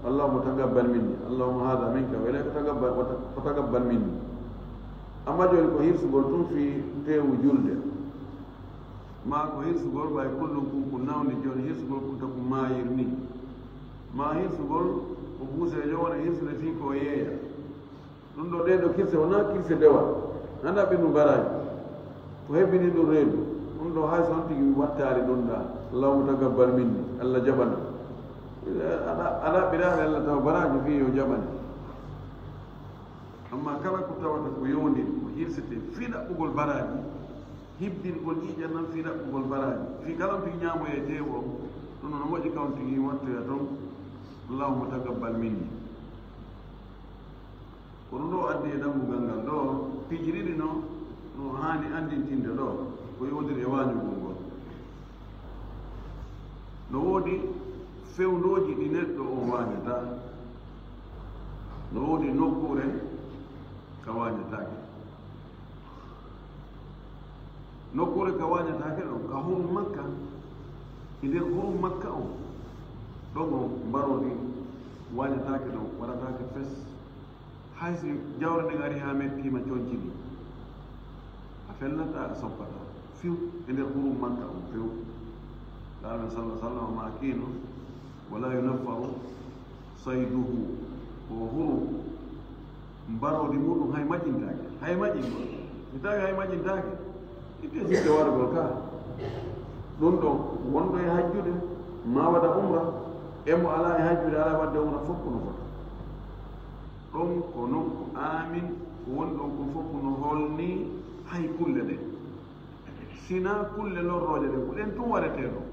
Allahumma taqabbal minni, Allahumma hadha minka wa ilayka, taqabbal, wa ta-, wa taqabbal minni." Amma jooni ko hirsugol tun fii teewu julde. Maa ko hirsugol ɓay kullum kun, kun nawni jooni, hirsugol kun ta kun maayir ni. Maa hirsugol ko buuseejo wona hirsude fii ko o yeeya. Ɗum ɗo, ɗee ɗo kirse wonaa kirse dewal. A ɗaɓɓi ɗum baraaji. Ko hebbini ɗum reedu. Ɗum ɗo hay so on tigi wattaali ɗum ɗa. Allahumma taqabbal minni. Allah jaɓana. A ɗa-, a ɗaɓɓiraali Allah taw baraaji fii yo jaɓane. Amma kala ko tawata ko yowndini, ko hirsete fii ɗaɓɓugol baraaji, hibbingol ƴiiƴan nan fii ɗaɓɓugol baraaji, fii kala on tigi ñaamoyee teewu on, ɗum no moƴƴi ka on tigi wattoya ton, "Allahumma taqabbal minni." Ko ɗum ɗo addi e dambugal ngal ɗo, piiji ɗiɗi no, no haani anndintinde ɗo, ko yowndiri e waañugol ngol. No woodi fewndooji ɗi neɗɗo on waañata, no woodi nokkuure ka waañataake. Nokkuure ka waañataake ɗon, ka hurum Makka, e nder hurum Makka on, ɗon on mbaroodi waañataake ɗon, waɗataake fes. Hay si jawre nden ari haa mettiima conci ɗin, a fellataa, a soppataa. Few e nder hurum Makka on, few. Laaɗo men sallallahu alaihi wasallam ma kiino, "Wala yunaffaru sayduhu." Ko hurum mbaroodi muɗum hay maƴintaake. Hay maƴin ɗon. Si tawi hay maƴintaake, itte sikke warugol ka. Ɗum ɗon, wonɗo e hajjude, ma waɗa umra, e mo alaa e hajjude, alaa waɗde umra, fof ko no fota. Ɗon ko nokku amin, ko woni ɗon kon fof no holni hay kulle ɗen. Sina kulle lorrooje ɗen, ko ɗen tun waretee ɗon.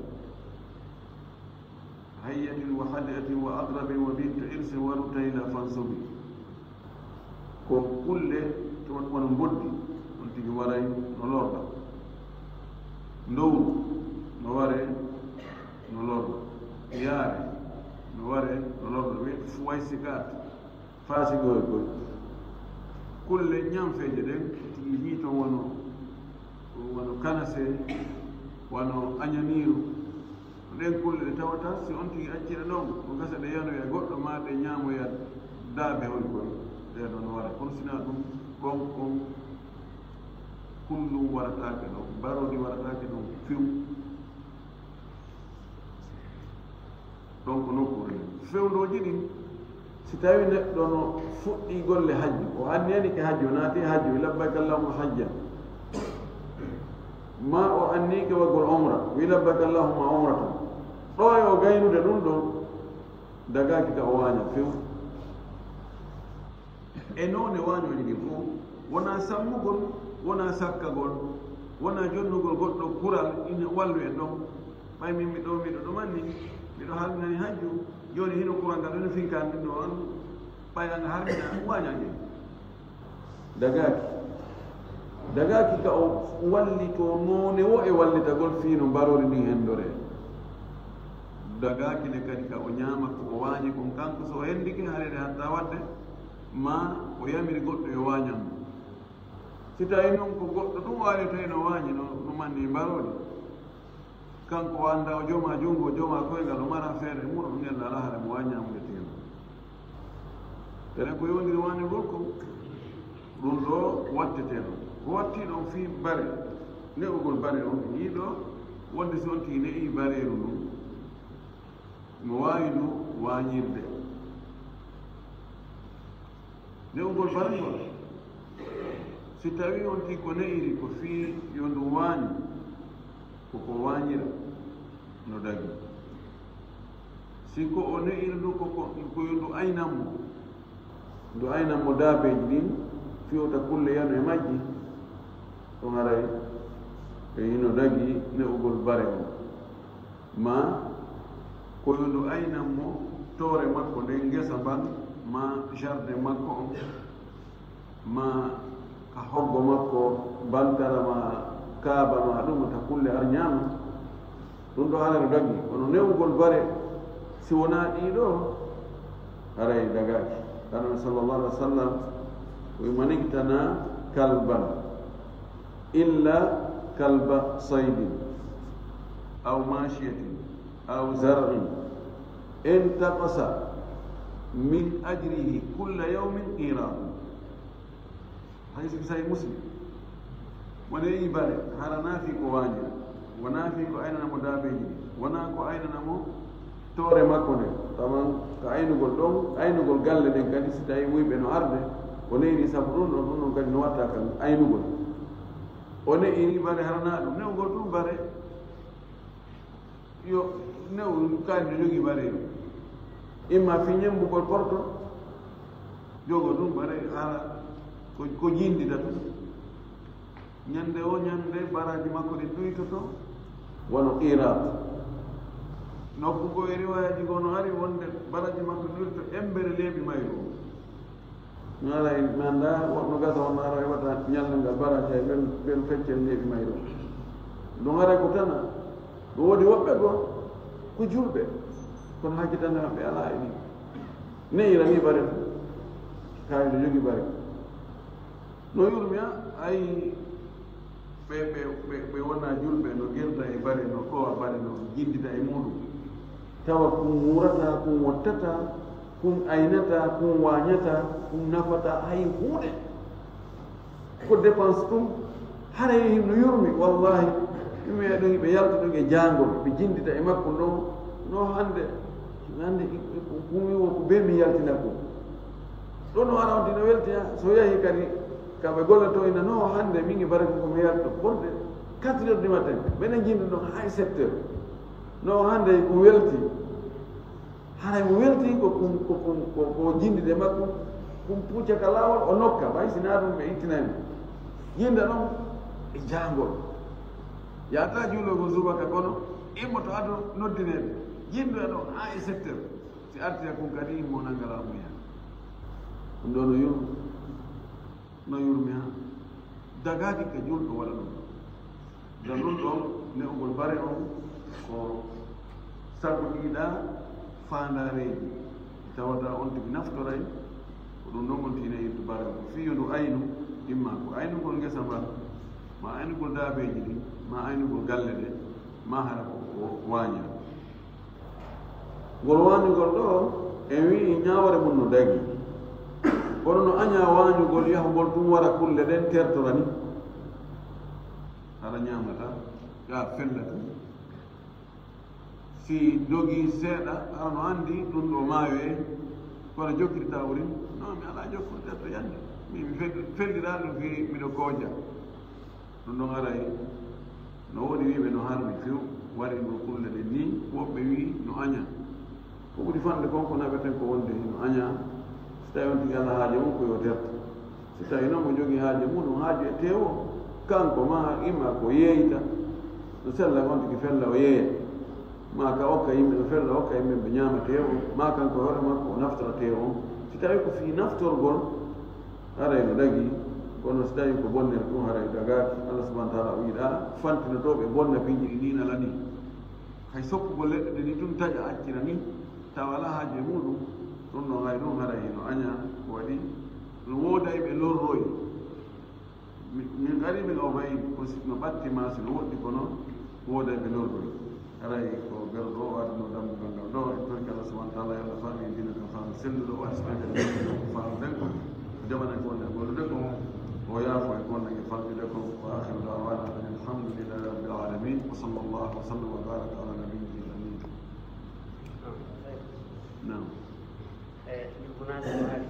Hayyatin wa hadi'atin wa aqrabin wa bintu irsin wa rutayla fansubi. Ko kulle to wano mboddi, on tigi waray no lorra. Ndowru no ware no lorra. Yaare no ware no lorra. Wi'ete fuwaysikaat. Faasiqooɓe koy. Kulle ñamfeeje ɗen, tigi yiito wano, wano kanasee, wano añaniiru. Ɗen kulle ɗe tawata si on tigi accii ɗe ɗon, ko gasa ɗe yanoya goɗɗo, maa ɗe ñaamoya daabe hoy koy. Ɗee ɗon wara. Kono si naa ɗum, kon, kon kullum warataake ɗon, mbaroodi warataake ɗon few. Ɗon ko nokkuure nden. Fewndooji ɗin, si tawii neɗɗo no fuɗɗii golle hajju, o anniyanike hajju, o naati hajju, wi labbayka allahumma hajjan, maa o anniike waɗgol umra, wi labbayka allahumma umratan, ɗo e o gaynude ɗum ɗon, dagaaki ka o waaña few. E noone waañooji ɗin fof, wonaa sammugol, wonaa sakkagol, wonaa jonnugol goɗɗo kural ina wallu en ɗon. Ɓay min miɗo, miɗo ɗumanni, miɗo harminani hajju, jooni hino kural ngal ɗon finkaani ɗum ɗon, ɓay anga harmina waañaaji. Dagaaki. Dagaaki ka o wallitoo noone wo e wallitagol fii no mbaroori ndin henndoree. Dagaaki le kadi ka o ñaama ko o waañi kon kanko, so o henndike haray ɗe hattaa waɗde, maa o yamiri goɗɗo yo waañan mo. Si tawii non ko goɗɗo ɗum waali tawi no waañi no, no manni mbaroodi, kanko o anndaa, o jooma junngo, o jooma koyngal, o mara feere muɗum, ñalla alaa hara mo waawi ñaamude teewu. Tene ko yowndiri waañugol ko, ɗum ɗo wattetee ɗon. Ko wattii ɗon fii bare, ne'ugol bare on, yiɗo wonde si on tigi ne'ii bareeru ndun, no waawi ndu waañirde. Ne'ugol bare ngol, si tawii on tigi ko ne'iri ko fii yo ndu waañu, ko ko waañira no dagi. Si ko o ne'iri ndu ko, ko, ko yo ndu aynan mo, ndu aynan mo daabeeji ɗin, fii wota kulle yanu e majji, ɗum haray e hino dagi ne'ugol bare on. Maa ko yo ndu aynan mo toore makko nden, ngesa mban, maa jardin makko on, maa ka hoggo makko, bantara, maa kaaba, maa ɗum, ta kulle ar ñaama. Ɗum ɗo haray no dagi. Kono ne'ugol bare, si wonaa ɗii ɗoo, haray dagaaki. Annabi sallallahu alaihi wasallam, o wi'i, "Man iqtana kalban illa kalba saydin, aw mashiyatin, aw zar'in, intaqasa min ajrihi kulla yawmin qiratu." Hadiisi Sahih Muslim. Mo ne'ii bare, hara naa fii ko waañira, wonaa fii ko aynana mo daabeeji ɗin, wonaa ko aynana mo toore makko nden. Taman ka aynugol ɗon, aynugol galle ɗen kadi, si tawii wuyɓe no arde, o ne'iri sabu ɗum ɗon, ɗum ɗon kadi no watta kan aynugol. O ne'iri bare, hara naa ɗum, ne'ugol ɗum bare. Yo ne'u kaari no jogii bare ɗum. Imma fii ñemmbugol porto, jogo ɗum bare hara ko, ko jiindita tun. Ñande o ñande baraaji makko ɗin ɗuytoto, wano qiraat. Nokku goo e riwaayaji goo no ari wonde baraaji makko ɗuytoto embere leeɓi mayru o. Mi haray, mi anndaa, woɗno gasa wonno ara heɓata ñalnde ngal baraaji hay ɓen, ɓen feccere leeɓi mayru o. Ɗum haray ko tana. Ɗum woodi woɓɓe goo ko julɓe, kono hakkitande maɓɓe alaa e ɗin. Ne'ira ni bare, kaari no jogii bare. No yurmi a, ay, Ɓe, ɓe, ɓe, ɓe wonaa julɓe, no gerda e bare, no ɗowa bare, no jindida e muuɗum. Tawa kun wuurata, kun wottata, kun aynata, kun waañata, kun nafata hay huunde. Ko dépense ɗum, haray hino yurmi, wallahi. Mi wi'a ɗum, ɓe yalta ɗum e jaangol, ɓe jindida e makko ɗon, no hannde, hannde, kun wi'o ko bee mi yaltina kun. Ɗon no ara on tino welti, ha, so yahi kadi, ka ɓe golla to ina, no hannde min e bare ko mi yalta, bonde quatre heures du matin, mbeɗen jindi ɗon hay sept heures. No hannde ko welti, haray mo welti ko kun, ko kun, ko, ko jindide makko, kun pucca ka laawol, o nokka, ɓay si naa ɗum ɓe ittinay mo. Yinda ɗon e jaangol. Yaata juulugol subaka kono, immoto ado noddineede. Yindoya ɗon ha e sept heures. Si arti e kun kadi, immo nanga laamuya. Ɗum ɗo no yurmi, no yurmi ha. Dagaaki ka julɗo waɗa ɗum. Ngam ɗum ɗon, ne'ugol bare on ko sabu ɗiɗa faandaareeji. Tawata on tigi naftoray, ko ɗum ɗon on tigi nehirta bare on. Ko fii yo ndu aynu, imma ko aynugol ngesa mba, ma aynugol daabeeji ɗin, ma aynugol galle ɗe, ma hara ko, ko waaña. Ngol waañugol ɗo, en wi'i ñaawoore mum no dagi. Kono no añaa waañugol yahugol tun wara kulle ɗen tertora ni. Hara ñaamata, ya fella tun. Si dogii seeɗa, hara no anndi ɗun ɗo maayoye, kono jokkirta wurin. No, mi alaa jokkurta to yande. Mi, mi fel-, felliraa ɗum fii miɗo kooja. Ɗum ɗon aray, no woodi wi'ɓe no harmi few, waɗi ngol kulle ɗen ni, woɓɓe wi'i no aña. Ko ɓuri fanɗude kon ko naɓeten ko wonde hino aña, si tawi on tigi alaa haaje mum ko yo terto. Si tawi non mo jogii haaje muɗum, haaju e teewo, kanko ma imma ko yeeyta, no sella on tigi fella o yeeya. Ma ka okka yimɓe, no fella okka yimɓe ɓe ñaama teewo, ma kanko hoore makko o naftora teewo on. Si tawi ko fii naftorgol, haray no dagi, kono si tawi ko bonnere tun, haray dagaaki. Allah subhanahu wa ta'ala o yiɗaa fantinotooɓe bonna piiji ɗi ni na lani. Hay soppugol leɗɗe ɗe ni tun taƴa accira ni, tawa alaa haaju e muɗum, ɗum ɗon hay ɗum haray hino aña, ko waɗi no wooday ɓe lorroyi. Mi, min gari min o fayi ko si, no ɓatti ma si no woɗɗi kono wooday ɓe lorroyi. Haray ko berɗo o adduno dambugal ngal ɗo, en torki Allah subhanahu wa ta'ala, yo Allah faamin dina kan faamu selluɗo, o waɗi sipende ko faamuɗen ko, o jaɓana ko wonde gollude ko, o yaafo e ko wonde e faljude ko. Wa akhiru da'wana anil hamdulillahi rabbil alamin. Wa sallallahu wa sallam wa baraka ala nabiyyina al-amin. Naam. E, min munaasaba hari,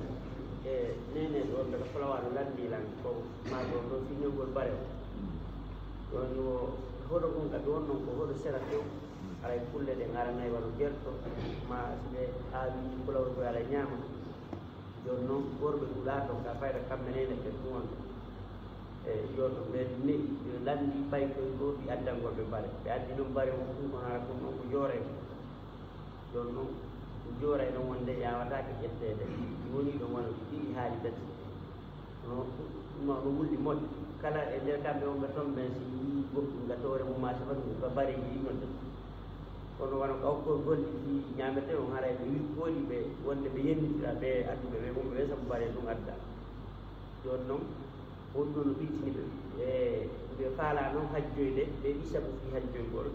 e, neene ɗo daga Fulawa no lanndi lan ko maa ɗo, ɗo fii ne'ugol bare o. Ɗon wo hoɗo kon kadi wonnon ko hoɗo sera few. Haray kulle ɗen aranay wano gerto, ma si ɓe aawi fulawol koy aray ñaama. Jooni non worɓe ɗuuɗaa ton ka fayda kamɓe neene ɓe ɗum wonta. E, jooni non ɓe ne'i, ɓe lanndi paykoy goo fii addangol ɓe bare. Ɓe addi non bare on fuu kono hara kon non ko jooray. Jooni non, jooray non wonde yaawataake ƴetteede. Ɗi woni ɗon wano ɗi ɗiɗi haali tati. No, no, no wulli moƴƴo. Kala e nder kamɓe wonɓe ton ɓen, si yi'i goɗɗum gatoore mum maa safata ɗum, ba bareeji ɗi nodda. Kono wano ka okkol golli fii ñaametee on, haray ɓe wippooli ɓe wonde ɓe yennitira ɓe adduɓe ɓe wonɓe ɓe sabu baree ɗum adda. Jooni non, on ɗon no ɓittini ɓe. E, ɓe faalaa non hajjoyde, ɓe ɗi sabu fii hajjoygol.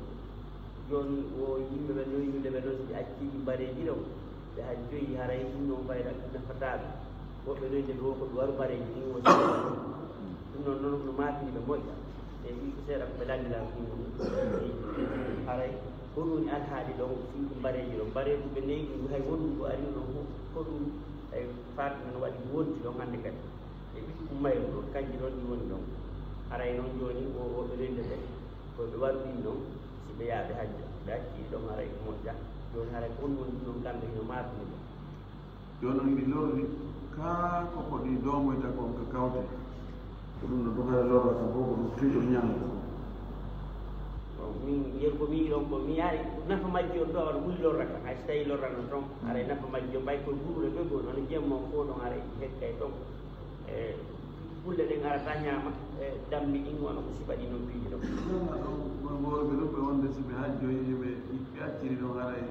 Jooni wo yimɓe ɓen no yimɓe ɓen non, si ɓe accii ɗi bareeji ɗon, ɓe hajjoyi, haray ɗum non fayda nafataa ɓe. Woɓɓe non nde ɓe wo ko ɓe waru bareeji ɗin wo. Ɗum non non no maatini ɓe moƴƴa. E ɗi ko seeɗa ko ɓe lanndilaa ɗum ɗum. Haray ko ɗum woni alhaali ɗon fii ɗum bareeji ɗon. Bareeji ɓe neyi ɗum hay wonɗum ko ari ɗon fof, ko ɗum ay faatu men waɗi ko wonti ɗon hannde kadi. E ɓiɗɗo ummayru ɗon, kanji ɗon ɗi woni ɗon. Haray non jooni wo, woɓɓe rende ɓe, ko ɓe waru ɗin ɗon, si ɓe yaha ɓe hajja. Ɓe acci ɗon haray ko moƴƴa. Jooni haray ko on woni ɗum ɗon kamɓe hino maatini ɓe. Jooni on ɗi lorri, kaa ko ko ɗi doomoyta kon ka kawte. Ko ɗum no ɗum haray lorra kam fof ko ɗum fii ɗum ñaamata kon. Bon, min, yer ko mi yiɗon ko mi yaari nafa majji on ɗo, on ɓuri lorra kam. Hay so tawi lorra non ton, haray nafa majji on ɓay koye guuruɗe ɗo goo, hono jemma on fof ɗon haray hekkay ton. E, kulle ɗen arata ñaama, e, dammi ɗin wano ko siɓa ɗi non piiji ɗon. Ɗon, ɗon, worɓe ɗum ɓe wonde si ɓe hajjoyi, ɓe, ɓe acciri ɗon haray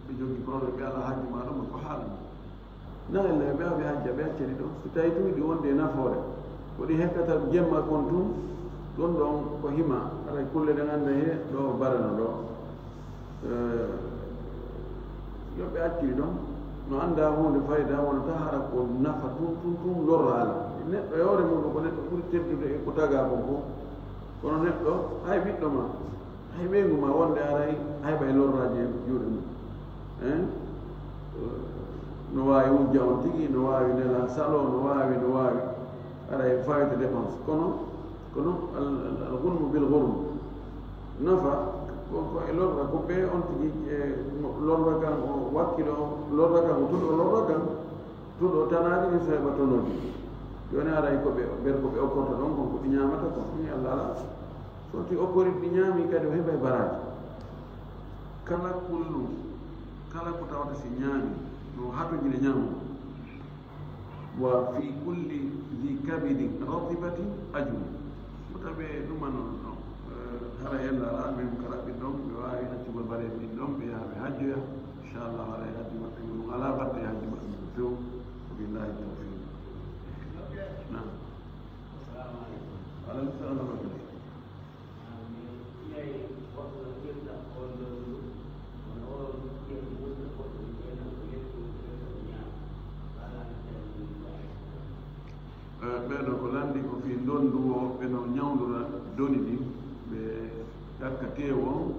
ɓe jogii problème, ɓe alaa hajju ma ɗum ko haala ɗum. Na ella ɓe, ɓe hajja, ɓe acciri ɗon. Si tawi tun ɗi wonde e nafoore, ko ɗi hekkata jemma kon tun, Ɗon ɗon ko hima, haray kulle ɗen annda he ɗo barano ɗo. Eh, yo ɓe acciri ɗon, no annda huunde fayda, wonata hara ko nafa tun, tun, tun lorra ala. Neɗɗo e hoore mum ko neɗɗo ɓuri teddude e ko tagaa kon fof. Kono neɗɗo, hay ɓiɗɗo ma, hay ɓeyngu ma, wonde aray, hay ɓay lorraaji e juuɗe mum. Hein? No waawi wujja on tigi, no waawi nela salo, no waawi, no waawi. Aray fawete dépense. Kono, kono al, al, al ghunmu bil ghurm. Nafa, ko, ko e lorra, ko ɓe on tigi, e, mo lorra kan, o wakkilo, lorra kan, o tuɗo lorra kan, tuɗo tanaji ni so heɓa tonoji. Joni aray ko ɓe, ber ko ɓe okkorta ɗon, kon ko ɓe ñamata kon, ni Allah ala. So ti okkori ɓe ñaami kadi o heɓay baraji. Kala kullum, kala ko tawata si ñaami, no hatojine ñamu. Wa fi kulli dhi kabidin ratibatin ajrun. Ko tawi ɗuma noon, no, eh, hara yalla ala, min ko raɓɓin ɗon, ɓe waawi accugol bareeɓe ɗin ɗon, ɓe yaha ɓe hajjoya. Inchallah, hara e hajji maɓɓe ngun ɗum alaa batte e hajji maɓɓe ngun few. Wa billahi tawfiq. Naam. Assalamu alaikum. Wa alaikum salam wa rahmatullah. Eh, ɓeeɗo ko lanndi ko fii ndonndu o, ɓe no ñawndora doni ɗin, ɓe ƴakka teewu on,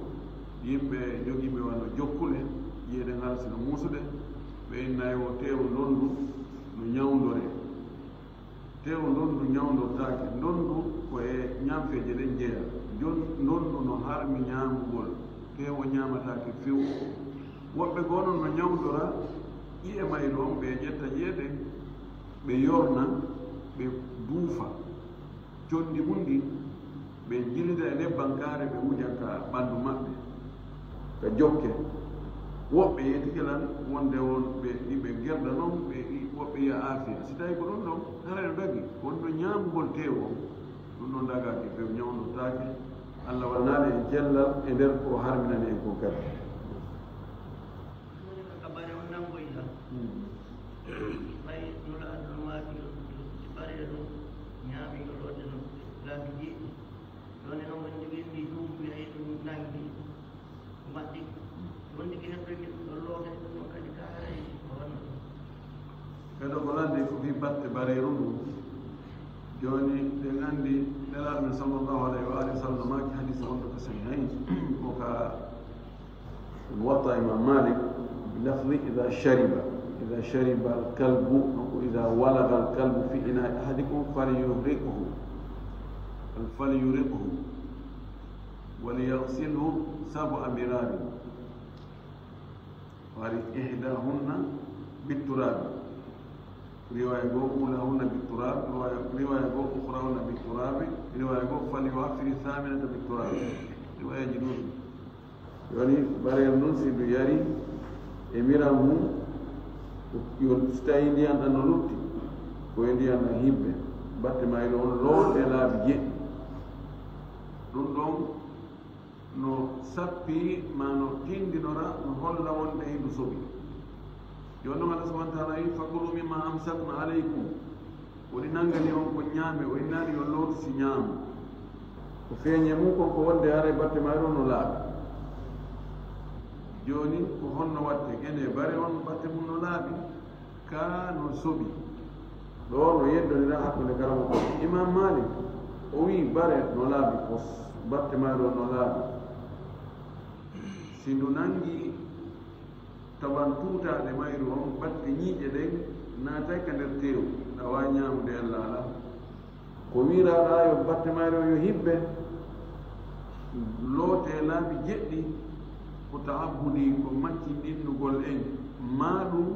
yimɓe jogiiɓe wano jokkule, yiyeɗen hara sino muusude, ɓe innayi o teewu ndonndu no ñawndoree. Teewu ndonndu ñawndortaake. Ndonndu ko e ñaamfeeje ɗen jeyaa. Jon-, ndonndu no harmi ñaamugol. Teewu ñaamataake few. Woɓɓe goo non no ñawndora ƴi'e mayru on, ɓe ƴetta ƴi'e ɗen, ɓe yorna, ɓe duufa conndi mun ndin, ɓe jilida e nebban kaare, ɓe wuja ka ɓanndu maɓɓe, ka jokke. Woɓɓe yeetike lan wonde won ɓe, ɓe gerda non, ɓe, woɓɓe yiya aafiya. Si tawi ko ɗum ɗon, hara no dagi, wonno ñaamugol teewu on, ɗum ɗon dagaaki few, ñawndotaake. Allah waɗanaali en cellal e nder ko harminani en kon kadi. Woni ko kabare on nangoyta. Hmm. Ɓay nulaaɗo no maaki, si ɓaree ɗum, ñaami yo looteno laabi jeeɗi. Jooni noon, en njogii ɗum, wiya e ɗum nangi, ko maɗɗi. Wonde ki heɓre ki ɗum ɗo loote ɗum ɗon kadi ka haray ko honno? Ɓeɗo ko lanndi ko fii batte bareeru ndun. Jooni, ɗen anndi Nelaaɗo men sallallahu alayhi wa alihi wa sallam maaki hadiis wonɗo ko sahihayn, ko ka Muwatta Imam Malik, bi lafzi, "Idha shariba, idha shariba al-kalbu, idha walagha al-kalbu fi ina'i ahadikum falyuhriqhu, falyuhriqhu, wa liyaghsilhu sab'a mirarin, wa ihdahunna bit-turabi." Riwaya goo, "Ulahunna bit-turab", riwaya, riwaya goo, "Ukhrahunna bit-turabi", riwaya goo, "Falyu'affiri thaminata bit-turabi." Riwayaji ɗuuɗi. Woni barel nun, si ndu yari e miran mum, yo, si tawi ndiyan ɗan no lutti, ko e ndiyan ɗan hibbe, batte mayru on loote laabi jeɗɗi. Ɗum ɗon no sappi, ma no tindinora, no holla wonde hindu soɓi. Jooni non Allah subhanahu wa ta'ala wi, "Fakulu mimma amsakna alaykum." Woni nangani on ko ñaame, o innaani yo lootu si ñaamu. Ko feeñe mum kon ko wonde haray batte mayru no laaɓi. Jooni ko honno watte? Gene bare on batte mum no laaɓi, ka no soɓi. Ɗo no yeddonira hakkunde karamoko Imam Malik. O wi bare no laaɓi, ko batte mayru no laaɓi. Si ndu nangi, tawan tuutaaɗe mayru on, batte ñiiƴe ɗen naatay ka nder teewu, ɗawa ñaamude Allah ala. Ko wi'iraɗaa yo batte mayru on yo hibbe, loote laabi jeɗɗi, ko ta'abbudi, ko maccinɗinnugol en, maa ɗum,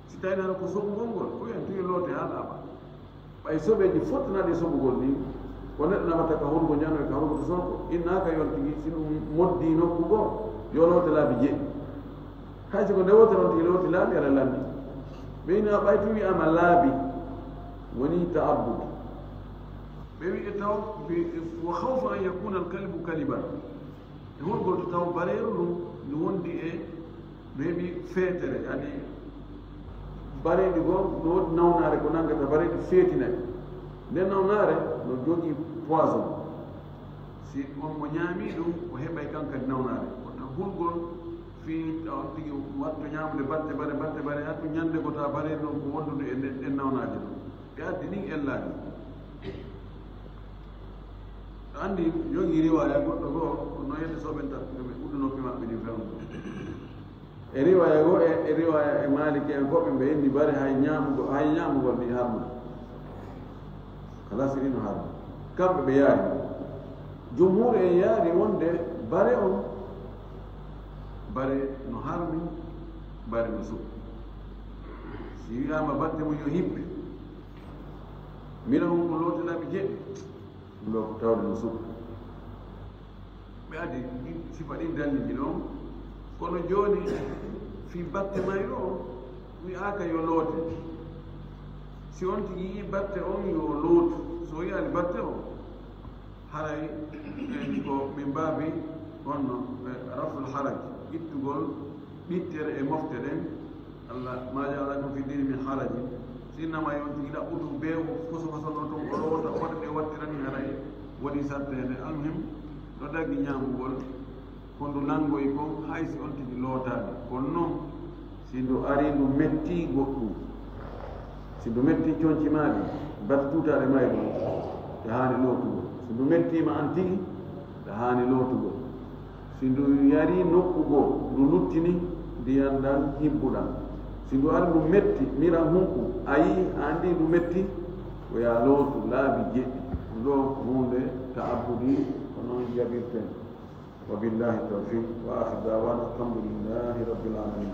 si tawi nana ko soɓugol ngol, ko en tuyi loote haa laaɓa. Ɓay soɓeeji fottanaaɗi e soɓugol ɗin, ko neɗɗo nafata ka hurugo ñano e ka hurugo to sonko, innaaka yon tigi, si ɗum moddi nokku goo, yo loote laabi jeɗɗi. Hay si ko nde wootere on tigi looti laabi, aɗa lanndi. Ɓe ina ɓay tun wi'aama laabi, woni ta'abbud. Ɓe wi'i taw, bi-, wa khawfa an yakuna al-kalbu kaliban. E hol gol to taw bareeru ndun no wondi e, no heɓi feetere, yani bareeɗi goo no woodi nawnaare ko nanngata bareeɗi feetina ɗi. Nden nawnaare no jogii Poison. Si on mo ñaami ɗum, o heɓay kan kadi nawnaade. Kono tan hulgol fii on tigi watto ñaamude batte bare, batte bare, haa tun ñande gota bare ɗum ko wondude e nden, ɗen nawnaaje ɗum. Ɓe addi nin ellaaji. A anndi, yogi riwaaya goɗɗo goo, ko noon yedde soɓen tan, ko ɓe uddunooɓe maɓɓe ɗin fewndo. E riwaaya goo, e, e riwaaya e Maaliki en ko ɓe, ɓe inni bare hay ñaamugol, hay ñaamugol ni harma. Kala si ɗino harma. Kamɓe ɓe yaari. Jumhuur en yaari wonde bare on, bare no harmi, bare no suɓi. Si wiyaama batte mum yo hippe, mira on ko loote laabi jeɗɗi, ɗum ɗo ko tawde no suɓi. Ɓe addi ɗin sifa ɗin dalliji ɗon. Kono jooni, fii batte mayɗo on, wi'aaka yo loote. Si on tigi yi'i batte on, yo lootu. Si o yi'aali batte on, haray en ko min baabi honno, eh, raful haraj, ittugol ɓittere e mofte ɗen. Allah, "Ma ja'ala lakum fi dini min harajin." Si innama on tigi ɗaɓɓutu bee o koso koso no ton o loota, o waɗa ɗe wattirani, haray waɗi satteende. Almuhim, no dagi ñaamugol, ko ndu nanngoy kon, hay si on tigi lootaani. Kono non, si ndu ari ndu metti goɗɗum, si ndu metti conci maa ɗi, batte tuutaaɗe maa ɗi, ɗe haani lootugol. Si ndu mettiima an tigi, ɗe haani lootugol. Si ndu yari nokku goo, ndu luttini ndiyan ɗan hibbuɗan. Si ndu ari ndu metti, mira hunku, a yi'i, a anndi ndu metti, ko yaa lootu laabi jeɗɗi. Ɗum ɗoo ko huunde ta'abbudi, ko noon jaɓirten. Wa billahi tawfiq, wa akhir da'wana alhamdulillahi rabbil alamin.